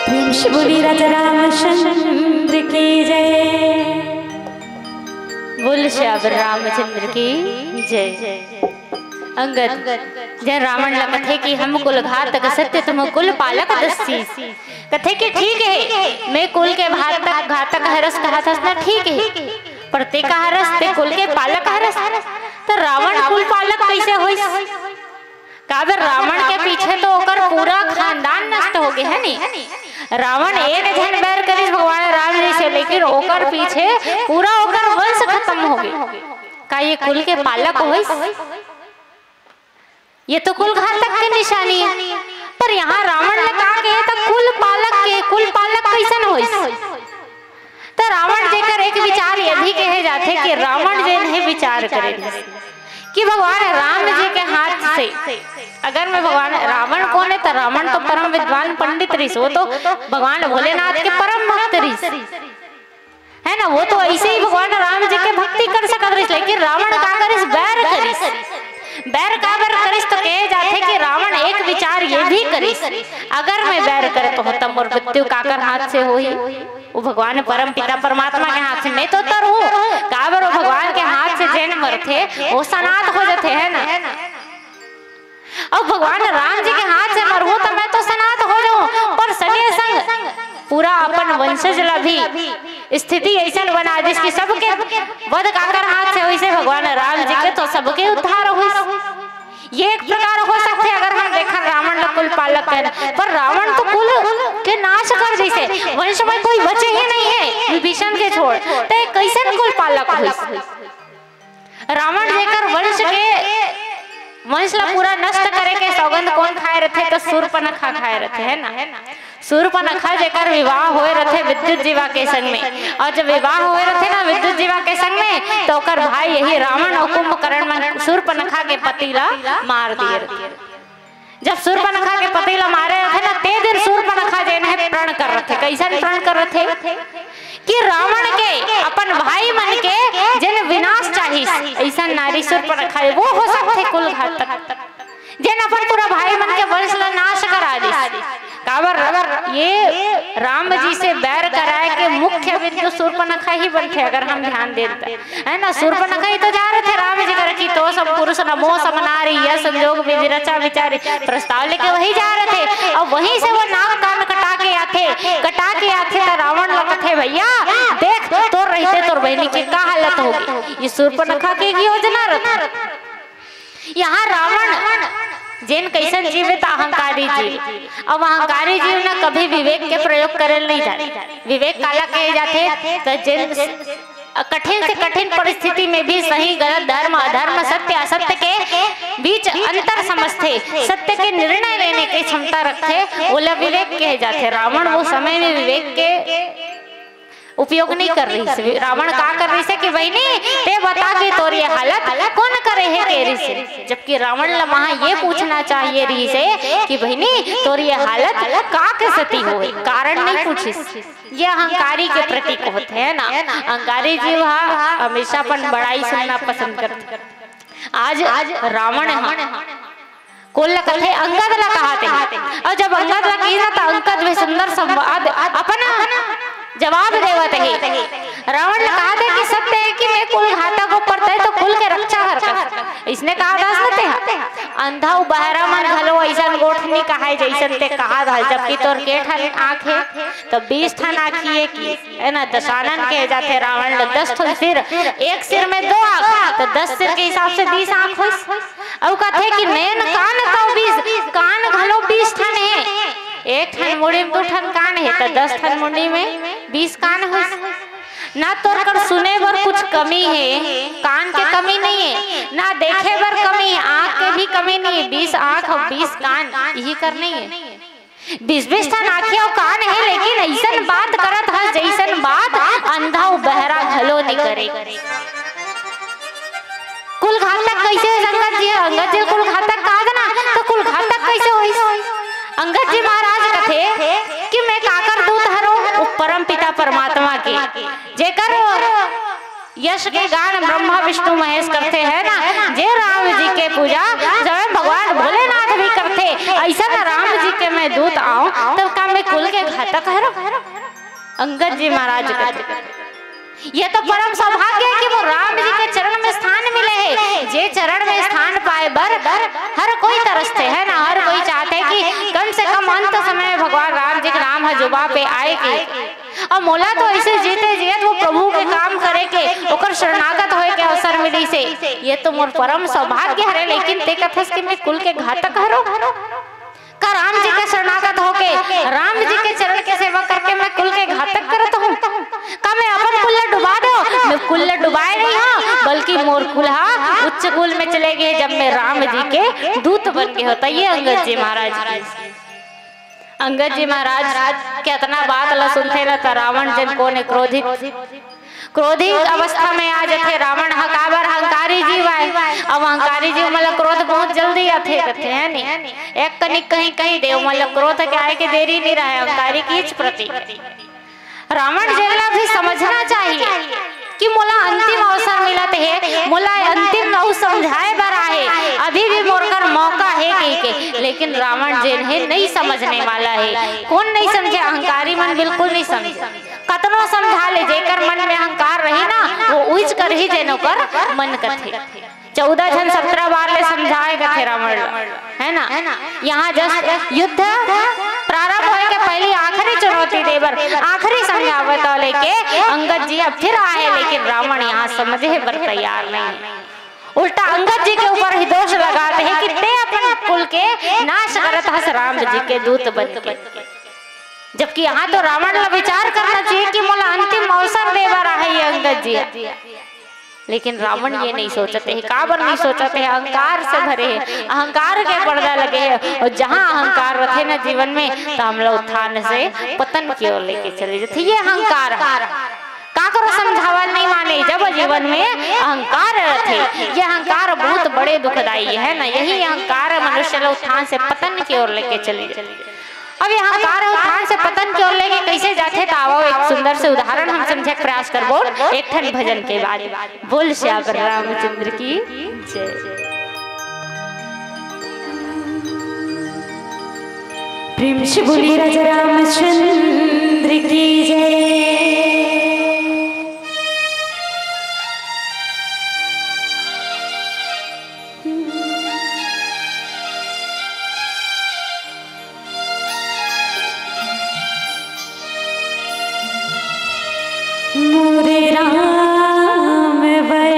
प्रेम से बोली राजा रामचंद्र की जय। बोल सियावर रामचंद्र की जय। अंगद जय रावण ला कथे कि हम कुल घातक सत्य तुम कुल पालक दसी। कथे कि ठीक है, मैं कुल के घातक, घातक हरस कहा था ना, ठीक है, पर ते का हरस, ते कुल के पालक हरस। तो रावण कुल पालक कैसे होइस? काबर रावण के पीछे तो ओकर पूरा खानदान नष्ट हो गए है नी। रावण एक झन बैर करिस भगवान राम जी से, लेकिन ओकर पीछे पूरा ओकर वंश खत्म हो गए। का ये कुल के पालक होइस? ये तो कुल घातक के निशानी है। पर यहाँ रावण ने कहा कि ये तो कुल पालक के, कुल पालक कैसन होइस? तो रावण जेकर एक विचार ये भी कहे जाथे कि रावण जे ने विचार करे कि भगवान राम जी के हाथ से, अगर मैं भगवान, रावण कौन है? तो रावण तो परम विद्वान पंडित रिस, वो तो भगवान भोलेनाथ के परम भक्त रिस, है ना। वो तो ऐसे ही भगवान राम जी के भक्ति कर सकत रिस, लेकिन रावण का करिस? बैर करिस। बैर काबर करिस? तो कहे जाथे कि रावण एक विचार ये भी करिस, अगर मैं बैर करे तो होता मोर मृत्यु काकर हाथ से होही? वो भगवान परम पिता परमात्मा के हाथ से। मैं तो तर हूँ, काबर वो भगवान के हाथ से जेन मरथे वो सनाथ हो जाथे, है ना। अब भगवान राम जी के हाथ से मरहूं तो मैं तो सनाथ हो जाऊं, पर संगे संग पूरा अपन वंशज ला भी स्थिति ऐसन बना दिस कि सबके वध काकर हाथ से होइस हे, भगवान राम जी के तो सबके उद्धार होइस। ये एक प्रकार हो सकथे अगर हम देखन रावण ला कुल पालक कहन, पर रावण तो कुल के नाश कर दिस हे, वंश में कोई बचे ही नहीं है विभीषण के छोड़, तो ये कैसन कुल पालक होइस? रावण जेकर वंश के, वंश ला पूरा नष्ट करे के सौगंध कौन खाए रथे? तो सूर्पनखा खाए रथे, है ना। सूर्पनखा जेकर विवाह होए रथे विद्युत जीवा के संग में, और जब विवाह होए रथे ना विद्युत जीवा के संग में, तो ओकर भाई यही रावण और कुंभकर्ण मन सूर्पनखा के पति ला मार दिए रथे। जब सूर्पनखा के पति ला मारे रथे ना, ते दिन सूर्पनखा जेन हे प्रण कर रथे। कैसन प्रण कर रथे? कि रावण के, अपन भाई मन के जेन विनाश चाहिस, ऐसन नारी सूर्पनखा हे, वो हो सकथे कुल घातक, जेन अपन पूरा भाई मन के वंश ला नाश करा दिस। काबर? ये राम जी से बैर कराए के मुख्य तो सूर्पनखा ही बनथे, अगर हम ध्यान देन त, है ना? सूर्पनखा ही तो जा रथे राम जी करा कि तो सम पुरुष नमो सम नारी, यह संजोग विधि रचा विचारी, प्रस्ताव लेके वही जा रथे। और वहीं से वो नाक कान कटा के आथे, कटा के आथे त रावण ल कथे, "भैया देख, तोर रहते तोर बहिनी के का हालत होगे।" ये सूर्पनखा के एक योजना रथे। यहाँ रावण जेन कइसन जीव हे त अहंकारी जीव। अब अहंकारी जीव न कभी विवेक के प्रयोग करे ल नहीं जाने। विवेक काला कहे जाथे? त जेन कठिन से कठिन परिस्थिति में भी सही गलत, धर्म अधर्म, सत्य असत्य के बीच अंतर समझथे, सत्य के निर्णय लेने के क्षमता रखथे, ओला विवेक कहे जाथे। रावण वो समय में विवेक के उपयोग नहीं कर रहिस हे। रावण का कर रहिस हे कि बहिनी, ते बता कि तोर ये हालत कोन करे हे, कह रहिस हे। जबकि रावण ला वहां ये पूछना चाहिए रहिस हे कि बहिनी, तोर ये हालत का के सेती होए, कारण नहीं पूछिस। ये अहंकारी के प्रतीक होथे, है ना? अहंकारी जीव हा हमेशा अपन बड़ाई सुनना पसंद करथे। आज रावण हा कोन ला कथे? अंगद ला कहाथे। अउ जब अंगद ला कहिस ना, त अंगद भी सुंदर संवाद, अपन जवाब देवत हे। रावण ला कहाथे कि सत्य हे कि मैं कुल घातक ऊपर तय तो कुल के रक्षा हर कर। इसने कहा दास न ते हा। अंधा अउ बहरा मन घलो अइसन गोठ नी कहाय जइसन ते कहा दास, जबकि तोर के ठन आंख हे? त बीस ठन आंखी हे कि, है ना? दशानन कहे जाथे रावण ला। दस ठन सिर, एक सिर में दो आंख, त दस सिर के हिसाब से बीस आंख होइस। अउ कथे कि नैन कान तव बीस, कान घलो बीस ठन हे। एक ठन मुड़ी में दू ठन कान हे, त दस ठन मुड़ी में बीस कान होइस। ना तोर कर सुने बर कुछ कमी हे, कान के कमी नहीं हे, ना देखे बर कमी हे, आंख के भी कमी नहीं हे। बीस आंख अउ बीस कान, यही कर नहीं हे। बीस बीस ठन आंखी अउ कान हे, लेकिन अइसन बात करत हस जइसन बात अंधा अउ बहरा घलो नइ करे। कुल घातक कइसे होइस अंगद जी? अंगद जी कुल घातक कहा ना, त कुल घातक कइसे होइस? अंगद जी महाराज कथे कि मैं काकर दूत हरों? वो परम पिता परमात्मा के, जेकर यश के गान ब्रह्मा विष्णु महेश करथे, है ना? जे राम जी के पूजा स्वयं भगवान भोलेनाथ भी करथे, अइसन राम जी के मैं दूत आंव, तब का मैं कुल के घातक हरों? अंगद जी महाराज कथे, ये तो परम सौभाग्य हे कि वो राम जी के चरण में स्थान मिले हे। जे चरण में स्थान पाए बर हर कोई तरसथे, है ना? हर कोई चाहथे कि कम से कम अंत समय भगवान राम जी के नाम ह जुबा पे आए के। अउ मोला तो अइसे जीते जियत वो प्रभु के काम करे के, ओकर शरणागत होए के अवसर मिलिस हे। ये तो मोर परम सौभाग्य हरे, लेकिन ते कथस कि मैं कुल के घातक हरों? का राम जी के शरणागत होके, राम जी के चरण के सेवा करके मैं कुल के घातक करत हूँ? का मैं अपन कुल ला डुबा देंव? मैं कुल ला डुबाए नहीं हंव, बल्कि मोर कुल हा उच्च कुल में चले गे, जब मैं राम जी के दूत बन गे हंव। त ये अंगद जी महाराज के अंगद जी महाराज के अतना बात ला सुनथे न, त रावण जेन कोन हे, क्रोधित, क्रोधित अवस्था में आ जथे रावण ह। काबर? अहंकारी जीव आय। अब अहंकारी जीव मन ला क्रोध बहुत जल्दी आथे, कथे, है नी? एक कनिक कहीं, कहीं दे, ओमन ला क्रोध के आए के देरी नहीं रहे। अहंकारी के हीच प्रतीक हे। रावण जेन ला भी समझना चाहिए कि मोला अंतिम अवसर मिलत हे, मोला अंतिम अउ समझाए बर आहे, अभी भी मोर कर मौका हे कहि के। लेकिन रावण जेन हे, नहीं समझने वाला हे। कोन नहीं समझे? अहंकारी मन बिल्कुल नहीं समझे। कतनो समझा ले, जेकर मन में अहंकार रही ना, वो उहिच करही जेन ओकर मन कथे। चौदह झन सत्रह बार ले समझाए कथे रावण ला, है ना? यहाँ जस युद्ध प्रारंभ होए के पहली आखिरी चुनौती दे बर, आखिरी समझावत लेके अंगद जी अब फिर आहे, लेकिन रावण यहाँ समझे बर तैयार नहीं। उल्टा अंगद जी के ऊपर ही दोष लगात हे कि ते अपन कुल के नाश करत हस राम जी के दूत बन के। जबकि यहाँ तो रावण ला विचार करना चाहिए कि मोला अंतिम अवसर दे बर आहे ये अंगद जी। लेकिन रावण ये नहीं सोचत हे। काबर नहीं सोचत हे? अहंकार से भरे हे, अहंकार के पर्दा लगे हे। अउ जहाँ अहंकार रथे ना जीवन में, त हमला उत्थान से पतन की ओर लेके चले जाथे। ये अहंकार हे। काकरो समझावल नहीं माने, जब जीवन में अहंकार रथे। ये अहंकार बहुत बड़े दुखदाई हे ना, यही अहंकार मनुष्य ला उत्थान से पतन की ओर लेके चले जाथे। अब ये अहंकार उत्थान से पतन की ओर लेके कइसे जाथे, त आवव एक सुंदर से उदाहरण हम समझे के प्रयास करबो एक ठन भजन के बाद। बोल सियावर रामचंद्र की जय। प्रेम से बोलिए राजा रामचंद्र की जय। मोरे राम बे।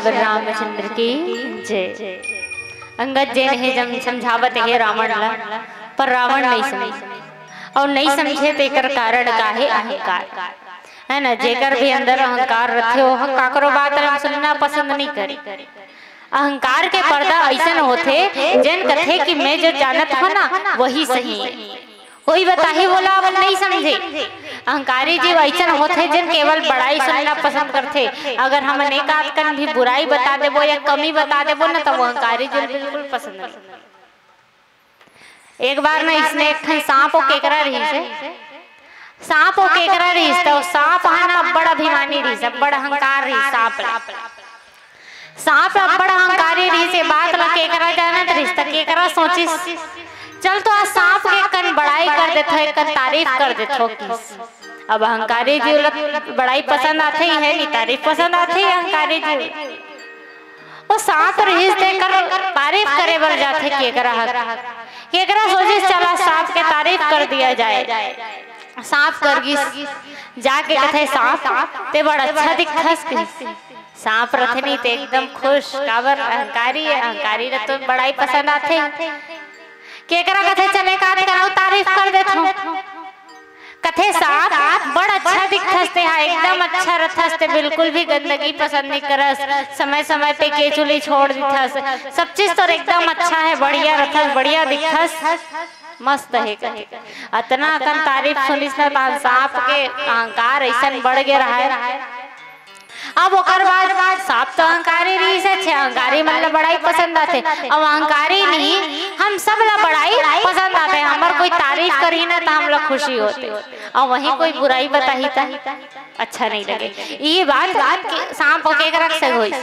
रामचंद्र की जय। अंगद जेन हे जब समझावत हे रावण ला, पर रावण नहीं समझे, अउ नहीं समझे तेकर कारण का हे? अहंकार, है ना? जेकर भी अंदर अहंकार रथे, ओह काकरो बात ला सुनना पसंद नहीं करे। अहंकार के पर्दा अइसन होथे, जेन कथे कि मैं जो जानत हूँ ना, वही सही है। कोई बताही वोला अपन नहीं समझे। अहंकारी जीव अइसन होथे, जेन केवल बड़ाई सुनना पसंद करथे। अगर हमन एक आध कन भी बुराई बता देबो या कमी बता देबो ना, त वो अहंकारी जीव बिल्कुल पसंद नहीं। एक बार ना इसने एक ठन सांप अउ केकरा रहिस हे। सांप अउ केकरा रहिस, त सांप ह ना अब्बड़ अभिमानी रहिस, अब्बड़ अहंकार रहिस सांप ला। सांप अब्बड़ अहंकारी रहिस, ये बात ला केकरा जानत रहिस, त केकरा सोचिस, "चल तो आज सांप के एक कन बड़ाई कर देथो, एक कन तारीफ कर देथो" किस। अब अहंकारी जीव ला बड़ाई पसंद आथे ही है नी, तारीफ पसंद आथे ही अहंकारी जीव। वो सांप रहिस तेकर तारीफ करे बर जाथे केकरा ह, केकरा सोचिस, "चला सांप के तारीफ कर दिया जाए।" सांप कर गिस, जाके कथे, "सांप, ते बड़ अच्छा दिखथस" कहिस। सांप रथे नी ते एकदम खुश, काबर अहंकारी हे, अहंकारी ला तो बड़ाई पसंद आथे। केकरा कथे, "चले का तेकर अउ तारीफ कर देथो।" कथे, "सांप, बड़ अच्छा दिखथस ते हा, एकदम अच्छा रथस ते, बिल्कुल भी गंदगी पसंद नहीं करस, समय समय पे केचुली छोड़ दिथस, सब चीज तोर एकदम अच्छा है, बढ़िया रथस, बढ़िया दिखथस, मस्त है" कथे। अतना अकन तारीफ सुनिस ना, तहान सांप के अहंकार अइसन बढ़ गे रहय। अब ओकर बाद सांप तो अहंकारी रहिस हे, अहंकारी मन ला बड़ाई पसंद आथे। अब अहंकारी नहीं, हम सब ला बड़ाई पसंद आथे। हमर कोई तारीफ करही ना, त हमला खुशी होथे। अब वहीं कोई बुराई बताही, त अच्छा नहीं लगे। ये बात के-, सांप के केकरा से होइस,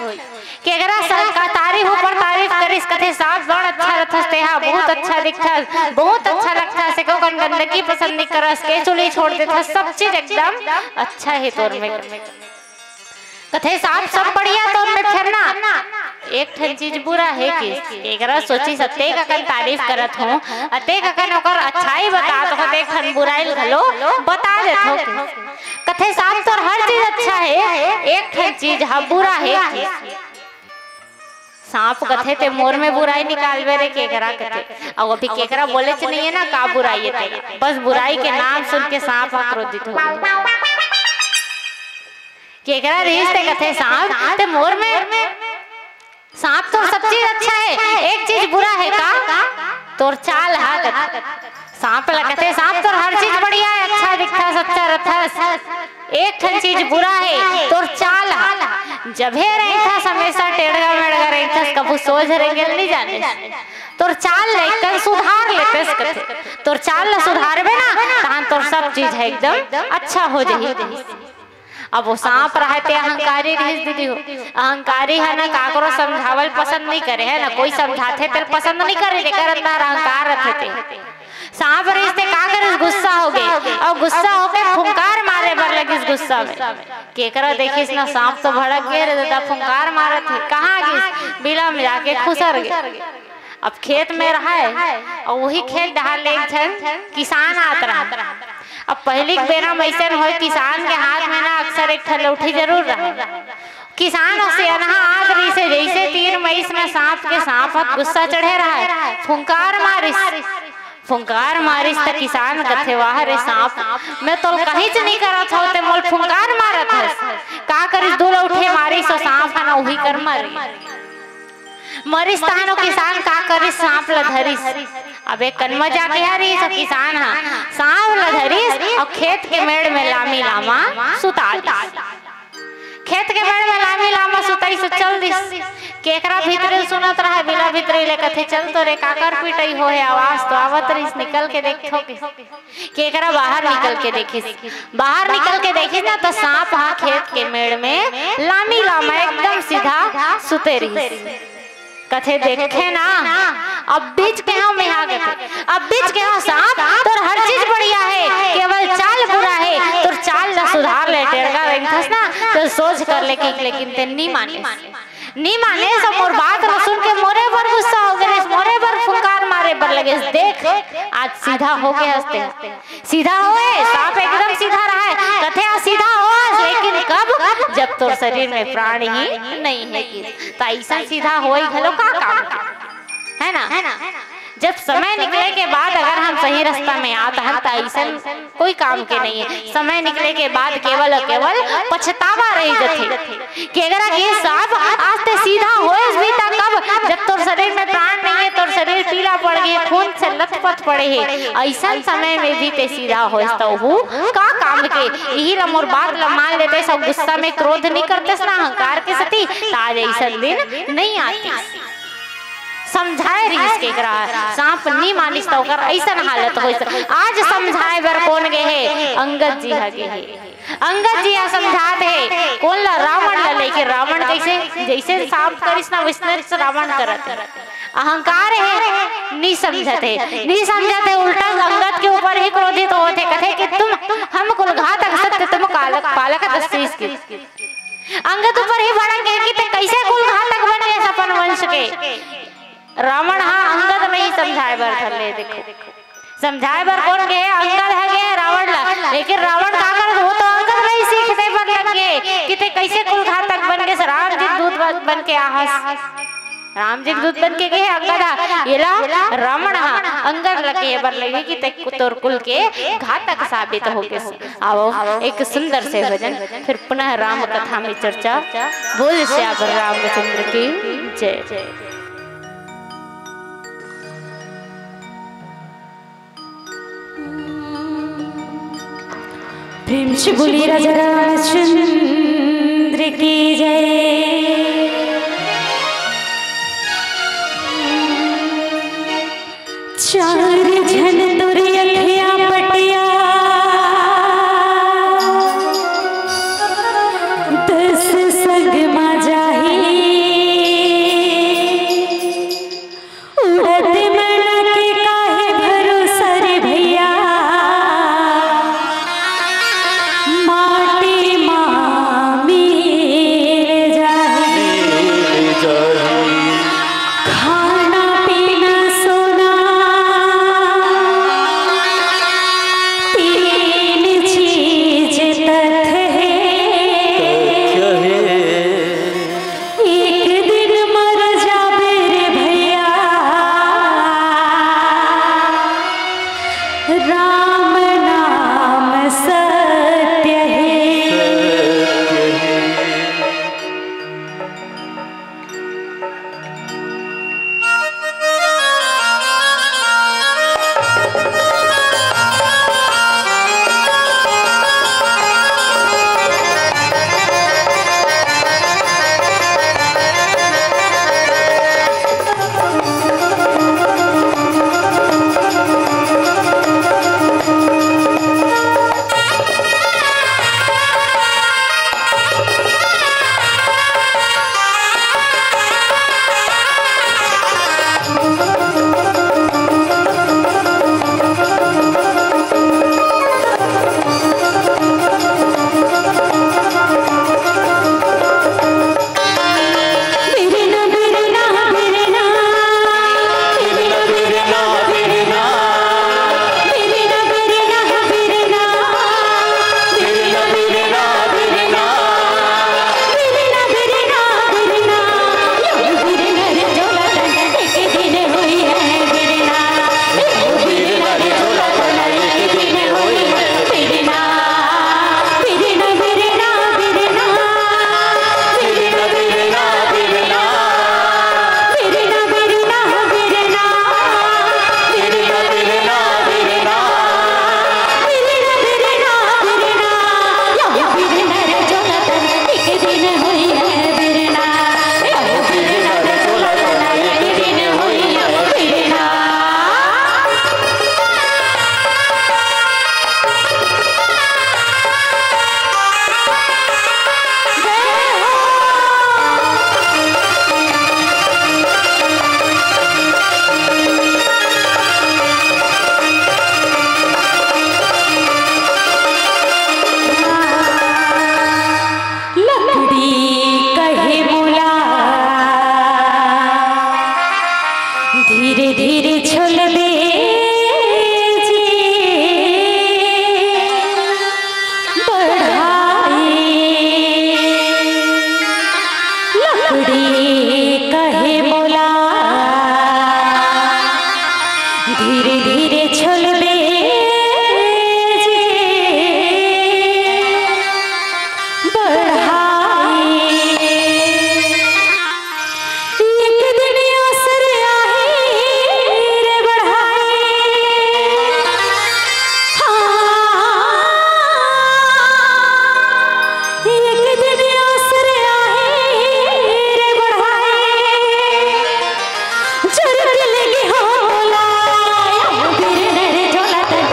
केकरा स-, का तारीफ ऊपर तारीफ करिस, कथे, "सांप बड़ अच्छा रथस तेहा, बहुत अच्छा दिखथस, बहुत अच्छा लगथस, एको कन गंदगी पसंद नहीं करस, केचुली छोड़ देथस, सब चीज एकदम अच्छा है तोर में।" कथे, "सांप, सब बढ़िया तोर में, फेर ना एक ठन चीज बुरा है किस?" केकरा सोचिस, "अतेक अकन तारीफ करत हूँ, अतेक अकन ओकर अच्छाई बतात हूँ, अतेक ठन बुराई घलो बता देथो" किस। कथे, "सांप, तोर हर चीज अच्छा है, एक ठन चीज ह बुरा है किस?" सांप कथे, "ते मोर में बुराई निकालबे रे केकरा," कथे। अब अभी केकरा बोलेच नहीं है ना, का बुराई है तेला, बस बुराई के नाम सुन के सांप ह क्रोधित हो गे। केकरा रहिस ते कथे, "सांप, ते मोर में, सांप, तोर सब चीज अच्छा है, एक चीज बुरा है का? तोर चाल हा," कथे। सांप ला कथे, "सांप, तोर हर चीज बढ़िया है, अच्छा दिखथस, अच्छा रथस, एक ठन चीज बुरा है, तोर चाल हा। जभे रेंगथस हमेशा टेढ़ा मेढ़ा रेंगथस, कभू सोझ रेंगे ल नहीं जाने। तोर चाल ला एक कन सुधार लेतेस," कथे। "तोर चाल ला सुधारबे ना, तहान तोर सब चीज है एकदम अच्छा हो जाही।" अब वो सांप रहे ते अहंकारी रहिस दीदी हो। अहंकारी है ना, काकरो समझावल पसंद नहीं करे है ना, कोई समझाथे तेल पसंद नहीं करे, जेकर अंदर अहंकार रथे ते। सांप रहिस ते का करिस, गुस्सा हो गे, अउ गुस्सा होके फुंकार मारे बर लगिस गुस्सा में। केकरा देखिस ना, सांप तो भड़क गे रे दादा, फुंकार मारत हे। कहाँ गिस? बिला में जाके खुसर गे। अब खेत में रहय, अउ वही खेत डहार ले एक झन किसान आत रहय। अब पहिली के बेरा में अइसन होय, किसान के हाथ में ना अक्सर एक ठन लउठी जरूर रहय। किसान अउ सियनहा आत रहिसे, जइसे तीर म अइस ना सांप के, सांप ह गुस्सा चढ़े रहय, फुंकार मारिस। फुंकार मारिस त किसान कथे, "वाह रे सांप, मैं तोल कहीच नइ करत हंव, ते मोल फुंकार मारत हस। का करिस, दू लउठी मारिस अउ सांप ह ना उही कर मरिस।" मरिस तहान ओ किसान का करिस, सांप ल धरिस। अब एक कन मजा के हरिस, ओ किसान ह सांप ल धरिस अउ खेत के मेड़ में लामी लामा सुता दिस। खेत के मेड़ में लामी लामा सुताइस अउ चल दिस। केकरा भीतरी सुनत रहय, बिला भीतरी ले कथे, "चल तो रे, काकर पिटई होहे, आवाज तो आवत रहिस, निकल के देखथों।" केकरा बाहर निकल के देखिस, बाहर निकल के देखिस ना, त सांप ह खेत के मेड़ में लामी लामा एकदम सीधा सुते रहिस। कथे, "देखे ना, अभीच केहेंव मेहा," कथे, "अभीच केहेंव सांप, तोर हर चीज बढ़िया हे, केवल चाल बुरा हे, तोर चाल ल सुधार ले, टेड़गा रेंगथस ना, त सोझ कर ले," कहिके, लेकिन ते नी मानिस। नी मानिस अउ मोर बात ल सुन के मोरे बर गुस्सा हो गे रहिस, मोरे बर फुंकार मारे बर लगे, देख, आज सीधा हो गए हस ते। सीधा होए, सांप एकदम सीधा रहे, कथे आज सीधा होए, लेकिन कब? जब तोर शरीर में प्राण ही नहीं है कि, त अइसन सीधा होए घलो का काम के? है ना? जब समय निकले के बाद अगर हम सही रास्ता में आत हन, त अइसन कोई काम के नहीं है। समय निकले के बाद केवल और केवल पछतावा रह जथे कि अगर ये सांप आज ते सीधा होए भी, त कब? जब तोर शरीर में प्राण नहीं है, तोर शरीर पीला पड़ गए, खून से लथपथ पड़े है, अइसन समय में भी ते सीधा होए, त वो का काम के? यही ला मोर बात ला मान लेते, सब गुस्सा में क्रोध नहीं करते ना, अहंकार के सती, त आज अइसन दिन नहीं आती। समझाए रहिस के एकरा, सांप नी मानिस त ओकर अइसन हालत होइस। आज समझाए बर कौन गे हे? अंगद जी ह गे हे। अंगद जी ह समझात हे, कोन ला? रावण ला। लेकिन रावण कइसे? जइसे सांप करिस ना, वइसने रावण करत हे। अहंकार हे, नी समझत हे, नी समझत हे, उल्टा अंगद के ऊपर ही क्रोधित होत हे, कथे कि तुम हम कुल घातक सत्य तुम कालक पालक दस्तीस की। अंगद ऊपर ही भड़क गे कि ते कइसे कुल घातक बन गे अपन वंश के। रावण हा अंगद नहीं समझाए बर धर ले। देखो, समझाए बर कौन गे? अंगद ह गे रावण ला। लेकिन रावण का कर, वो तो अंगद ला ही सीख दे बर लग गे कि ते कइसे कुल घातक बन गे, राम जी दूत बन, बन के आहस। राम जी दूत बन के गे हे अंगद हा, येला रावण हा अंगद ला कहे बर लगे कि ते तोर कुल के घातक साबित हो गे। आओ, एक सुंदर से भजन, फिर पुनः राम कथा में चर्चा। बोल सियावर रामचंद्र की जय। प्रेम से बोलिए राजा रामचंद्र की जय। चार झन तोर अखियां पटिया, दस संग मा जाही। उड़त मन के काहे भरोसा रे भैया, माटी मा मिल जाही। मिल जाही। खाना पीना सोना छोलबे जी बढ़ाई, लकड़ी कहे मोला, धीरे धीरे छोलबे जी बढ़ाई। एक दिन असर आही रे बढ़ाई। हाँ, एक दिन असर आही रे बढ़ाई। चुरक लगी हो मोला, बिरनर झोला तन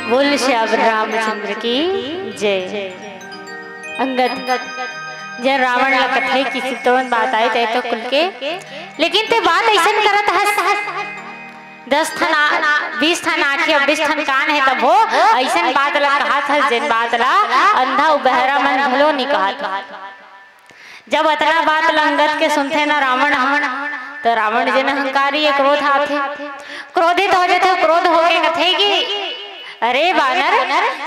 बोल श्याम रामचंद्र की जय। अंगद, जब रावण ला कथे कि चितवन बात आए तय तो खुल के, लेकिन ते बात ऐसन करत हस, दस ठन आ-, बीस ठन आँखी अउ बीस ठन कान हे, तभो ऐसन बात ला कहत हस, जेन बात ला अंधा अउ बहरा मन घलो नी कहत। जब अतना बात ला अंगद के सुनथे ना रावण ह, तो रावण जेन अहंकारी हे, क्रोध आथे, क्रोधित हो जाथे। क्रोध होके कथे कि अरे बानर,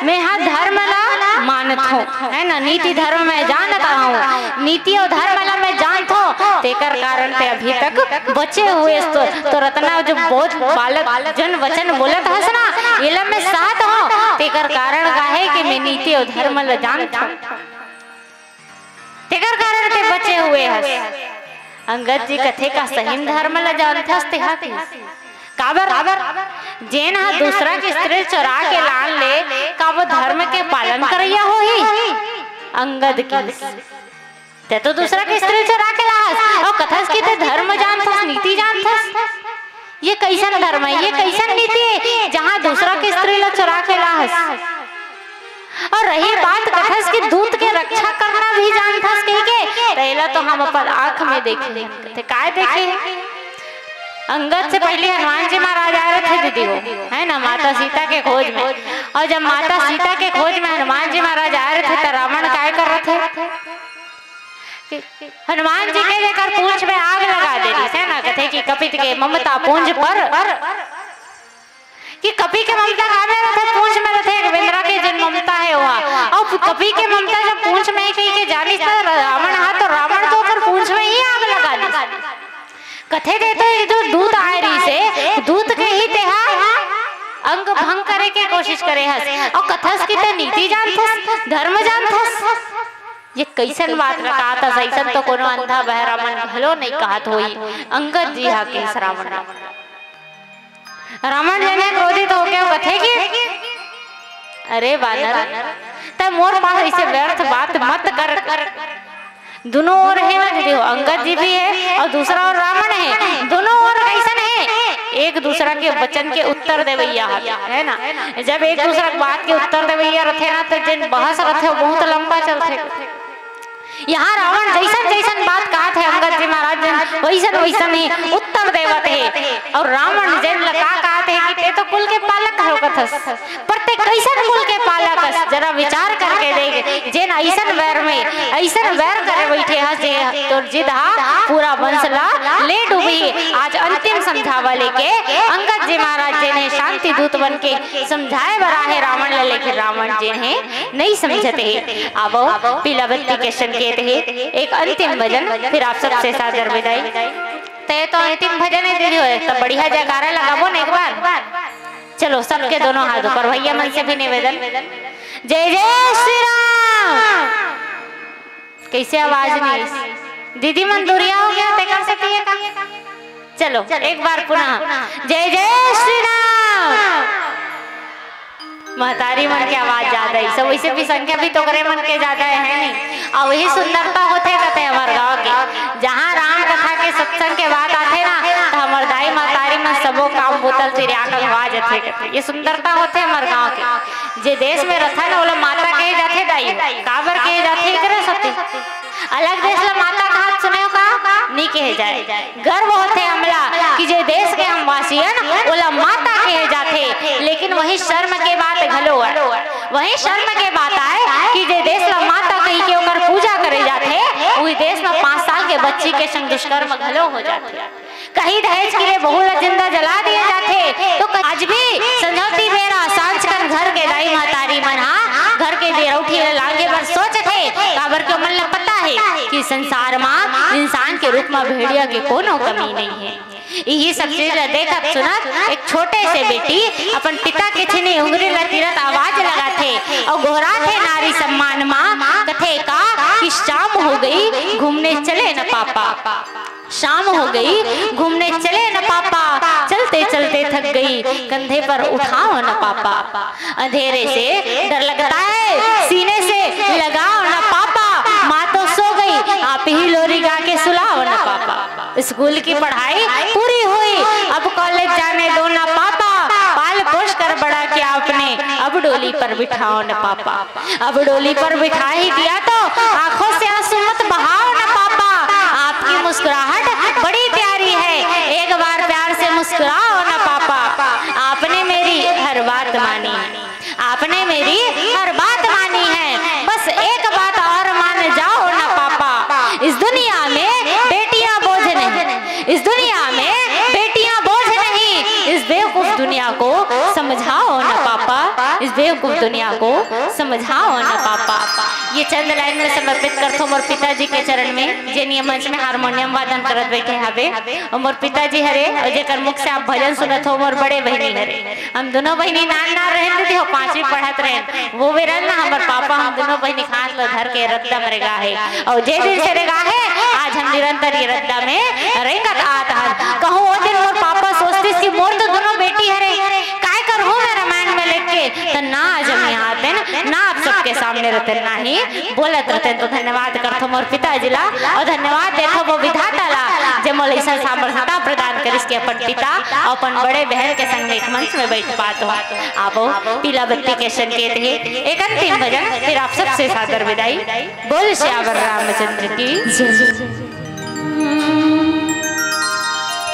मैं हा धर्म ला मानत हूँ, है ना, नीति धर्म मैं जानत हूँ, नीति अउ धर्म ला मैं जानत हूँ, तेकर कारण ते अभी तक बचे हुए हस। तो, तो रतना जो बहुत बालक जन वचन बोलत हस ना, एला मैं सहत हूँ, तेकर कारण का हे कि मैं नीति अउ धर्म ला जानत हूँ, तेकर कारण ते बचे हुए हस। अंगद जी कथे, का सही म धर्म ला जानथस तेहा? काबर? जेन ह दूसरा के स्त्री चोरा के लान ले, का वो धर्म के पालन करइया होही? अंगद की, ते तो दूसरा के स्त्री चोरा के लाहस, अउ कथस कि ते धर्म जानथस, नीति जानथस। ये कैसन धर्म हे, ये कैसन नीति हे, जहाँ दूसरा के स्त्री ला चोरा के लाहस? अउ रही बात कथस कि दूत के रक्षा करना भी जानथस कहिके, त एला तो हम अपन आँख में देखे हन। कथे, काय देखे? अंगद से पहली हनुमान जी महाराज आए रथे दीदी हो, है ना, माता सीता के खोज में। अउ जब माता सीता के खोज में हनुमान जी महाराज आए रथे, त रावण काय कर रथे? हनुमान जी के जेकर पूंछ में आग लगा दे रहिस, है ना, कथे कि कपित के ममता पूंछ पर, कि कपि के ममता कामे रथे, पूंछ में रथे, एक बेंदरा के जेन ममता हे ओहा। अउ कपि के ममता जब पूंछ में हे कहिके जानिस त रावण हा, तो रावण तो ओकर पूंछ में ही आग लगा दिस। कथे दे तो ये जो दूत आए रहिस हे, दूत के ही तेहा अंग भंग करे के कोशिश करे हस, अउ कथस कि ते नीति जानथस, धर्म जानथस। ये कैसन बात ला कहत हस? अइसन तो कोनो अंधा बहरा मन घलो नइ कहत होही। अंगद जी हा कहिस रावण ला। रावण जेन हे क्रोधित होके वो कथे कि अरे बानर, तैं मोर पास ऐसे व्यर्थ बात मत कर। दुनों ओर हे ना दीदी हो, अंगद जी भी हे अउ दूसरा ओर रावण हे। दुनों ओर कैसन हे? एक दूसरा के वचन के उत्तर देवइया हे, है ना? जब एक दूसरा के बात के उत्तर देवइया रथे ना, तो जेन बहस रथे, वो बहुत लंबा चलथे। यहाँ रावण जैसन जैसन बात कहत हे अंगद जी महाराज जी, वैसन वैसन ही उत्तर देवत हे। अउ रावण जेन ला का कहत हे कि ते तो कुल के पालक हरो कथस, पर ते कैसन कुल के पालक हस? जरा विचार करके देख, जेन ऐसन वैर में, ऐसन वैर करे बैठे हस, जे तोर जिद हा पूरा वंश ला ले डूबही। आज अंतिम समझावा लेके अंगद जी महाराज जेन हे शांति दूत बन के समझाए बर आहे रावण ला, लेकिन रावण जेन हे नइ समझत हे। आवव, पीला बत्ती के संकेत हे। एक अंतिम भजन, फिर आप सबसे सादर विदाई। ते तो अंतिम भजन हे दीदी हो, त बढ़िया जयकारा लगाबो न एक बार। चलो, सबके दोनों हाथ ऊपर, भैया मन से भी निवेदन। जय जय श्री राम। कैसे आवाज नहीं? दीदी मन दुरिहा हो गे, तेकर सेती हे का? चलो, एक बार पुनः, जय जय श्री राम। महतारी मन के आवाज ज्यादा हे, सब वैसे भी संख्या भी तो करे मन के ज्यादा हे, है नहीं? अउ वही सुंदरता होथे कथे हमर गांव के, जहाँ राम कथा के सत्संग के बात आथे ना, तो हमर दाई महतारी मन सबो काम बोतल तिरिया के आवाज आथे कथे। ये सुंदरता होथे हमर गांव के। जे देश में रथे ना, ओला माता कहे जाथे दाई, काबर कहे जाथे, एकरे सेती। अलग देश ला माता कहत सुने हो का? नी कहे जाए। गर्व होथे हमला कि जे देश के हम वासी हन, ओला माता कहे जाथे। लेकिन वही शर्म के बात घलो आय, वही शर्म के बात आय कि जे देश ला माता कहि के ओकर पूजा करे जाथे, वही देश में पाँच साल के बच्ची के संग दुष्कर्म घलो हो जाथे। कहीं दहेज के लिए बहू ला जिंदा जला दिए जाथे, तो क-, आज भी संझौती बेरा सांझ कन घर के दाई महतारी मन हा घर के देरौठी ला लांघे बर सोचथे, काबर के ओमन ला पता हे कि संसार मा इंसान के रूप मा भेड़िया के कोनो कमी नहीं हे। इही सब चीज ला देखत सुनत एक छोटे से बेटी अपन पिता के छीनी उंगली ला तीरत आवाज लगाथे अउ गोहराथे नारी सम्मान मा, कथे का कि शाम हो गई, घूमने चले न पापा। शाम हो गई, घूमने चले न पापा, चलते चलते थक गई, कंधे पर उठाओ न पापा। अंधेरे से डर लगता है, सीने से लगाओ न पापा, माँ तो सो गई, आप ही लोरी गा के सुलाओ न पापा। स्कूल की पढ़ाई पूरी हुई, अब कॉलेज जाने दो न पापा, पाल पोस कर बड़ा कि आपने अब डोली पर बिठाओ न पापा। अब डोली पर बिठा ही दिया तो आंखों से आंसू मत बहाओ न पापा। आपकी मुस्कुराहट बड़ी प्यारी है, एक बार प्यार से मुस्कुराओ न पापा। आपने मेरी हर बात मानी, आपने मेरी हर बात मानी है। बस एक बात और मान जाओ ना पापा, इस दुनिया में बेटियां बोझ नहीं, इस दुनिया में बेटियां बोझ नहीं। इस बेवकूफ दुनिया को समझाओ ना पापा, इस बेवकूफ दुनिया को समझाओ ना पापा। ये चंद लाइन में समर्पित करथो मोर पिताजी के चरण में, जेन ये मंच में हारमोनियम वादन करत बैठे हवे, और मोर पिताजी हरे, और जेकर मुख से आप भजन सुनत हो, मोर बड़े बहिनी हरे। हम दोनों बहिनी नान नान रहेन दीदी हो, पांचवी पढ़त रहेन। वो बेरा ना हमर पापा हम दोनों बहिनी के हाथ ल धर के रद्दा म रेंगा हे। और जे दिन से रेंगा हे, आज हम निरंतर ये रद्दा में रेंगत आत हन। कहूँ वो दिन मोर पापा सोचतिस कि मोर तो दोनों बेटी हरे, काय करहूँ मैं रामायण में लेके, तो ना आज हम यहाँ आतेन, ना आप सबके सामने रहतेन, ना ही बोलत रहतेन। तो धन्यवाद करथो मोर पिताजी ला, और धन्यवाद देथो वो विधाता ला, जे मोला अइसन सामर्थ्यता प्रदान करिस कि अपन पिता और अपन बड़े बहन के संग में एक मंच में बैठ पात हो। आवो, पीला बत्ती के संकेत हे एक अंतिम भजन, फिर आप सबसे सादर विदाई। बोल सियावर रामचंद्र की जय।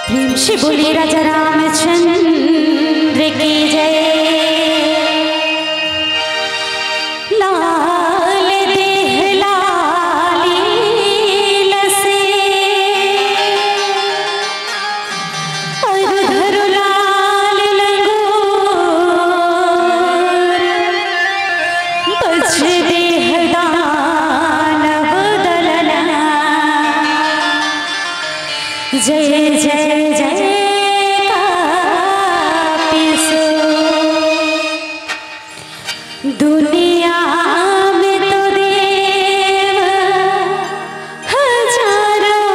प्रेम से बोलिए राजा रामचंद्र की जय। लाल देह लाली लसे और धरु लाल लंगूर, बज देह दानव दलना। जय जय जय कापिसो। दुनिया में तो देव हजारों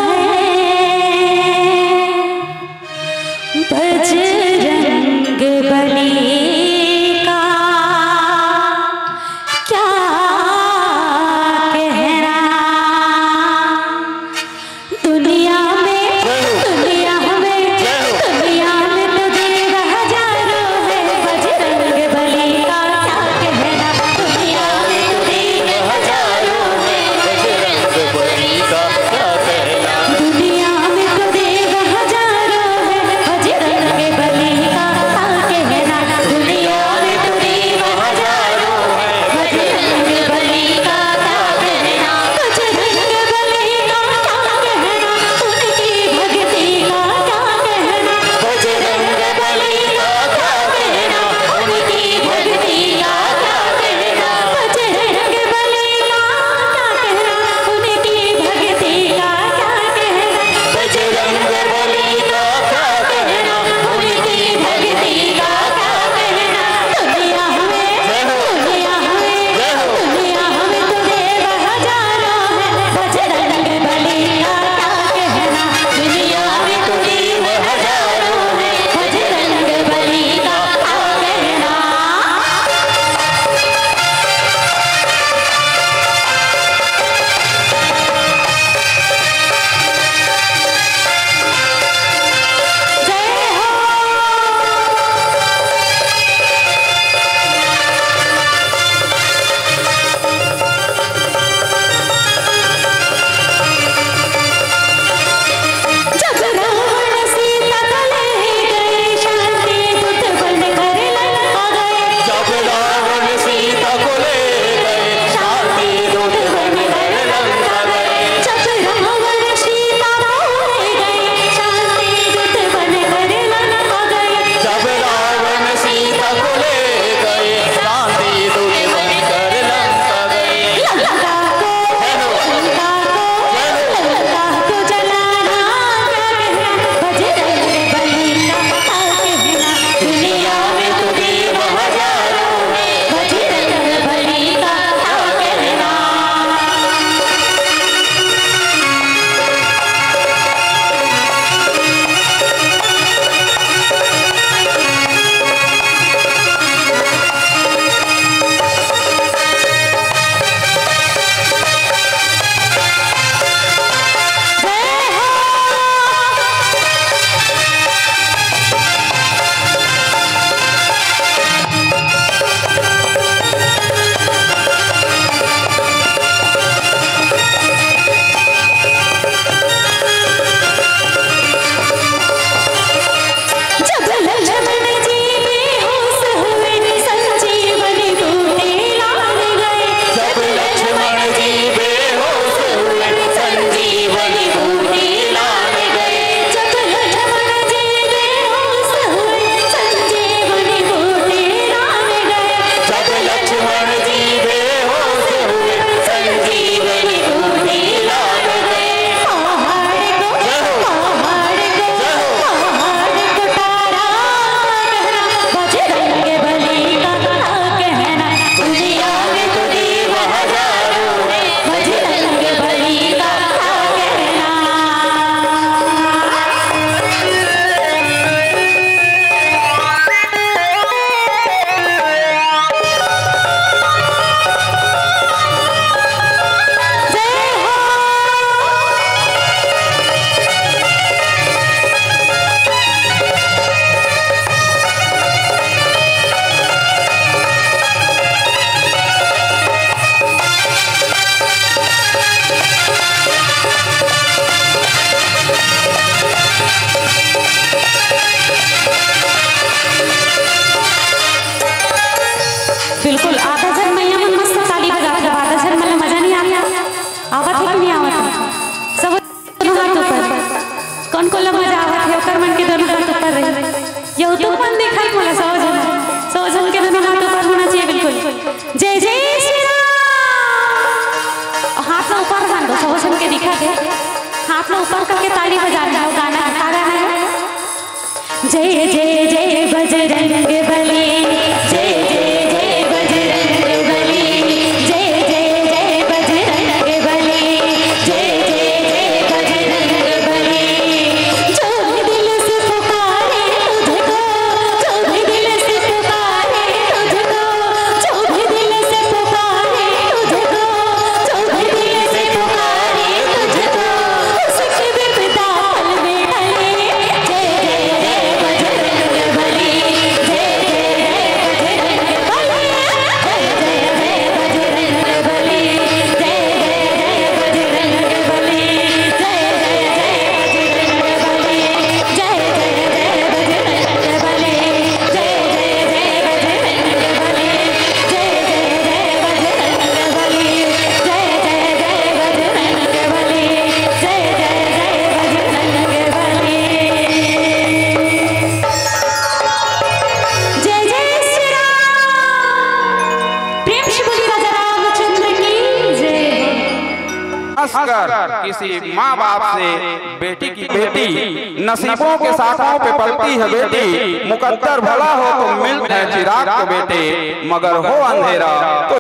हैं, बजरंग बली का क्या कहना। दुनिया में, जय हो। दुनिया में, जय हो। दुनिया में तो देव हजारों हैं, बजरंग बली का क्या कहना। बिल्कुल, आधा झन मैया मन मस्त ताली बजात हे, आधा झन मन ल मजा नहीं आता। आवत हे कि नहीं आवत हे? सब दोनों हाथ ऊपर। कौन कौन ल मजा आवत हे, ओकर मन के दोनों हाथ ऊपर रही। YouTube मन दिखाई मोला, सब झन, सब झन के दोनों हाथ ऊपर होना चाहिए, बिल्कुल। जय जय श्री राम। हाथ ला ऊपर रहन दो, सब झन के दिखत हे। हाथ ला ऊपर करके ताली बजा रहे हो। गाना, का गाना है? जय जय जय बजरंग बली, जय जय जय बजरंग बली, जय जय जय बजरंग बली, जय जय जय बजरंग बली। जो भी दिल से पुकारे तुझको, जो भी दिल से पुकारे तुझको, जो भी दिल से पुकारे तुझको, जो भी दिल से पुकारे तुझको, उसकी विपदा पल में टले। जय जय जय बजरंग बली, जय जय जय बजरंग बली, जय जय जय बजरंग बली, जय जय जय बजरंग बली, जय जय जय बजरंग बली, जय जय जय बजरंग बली, जय जय जय बजरंग बली, जय जय जय बजरंग बली, जय जय जय बजरंग बली, जय जय जय बजरंग बली। जय जय श्री राम। प्रेम से बोलिए राजा रामचंद्र की जय। खासकर किसी माँ बाप से बेटी की बेटी नसीबों के साथों पे पलती है बेटी, मुकद्दर भला हो तो मिलते हैं चिराग को बेटे, मगर हो अंधेरा तो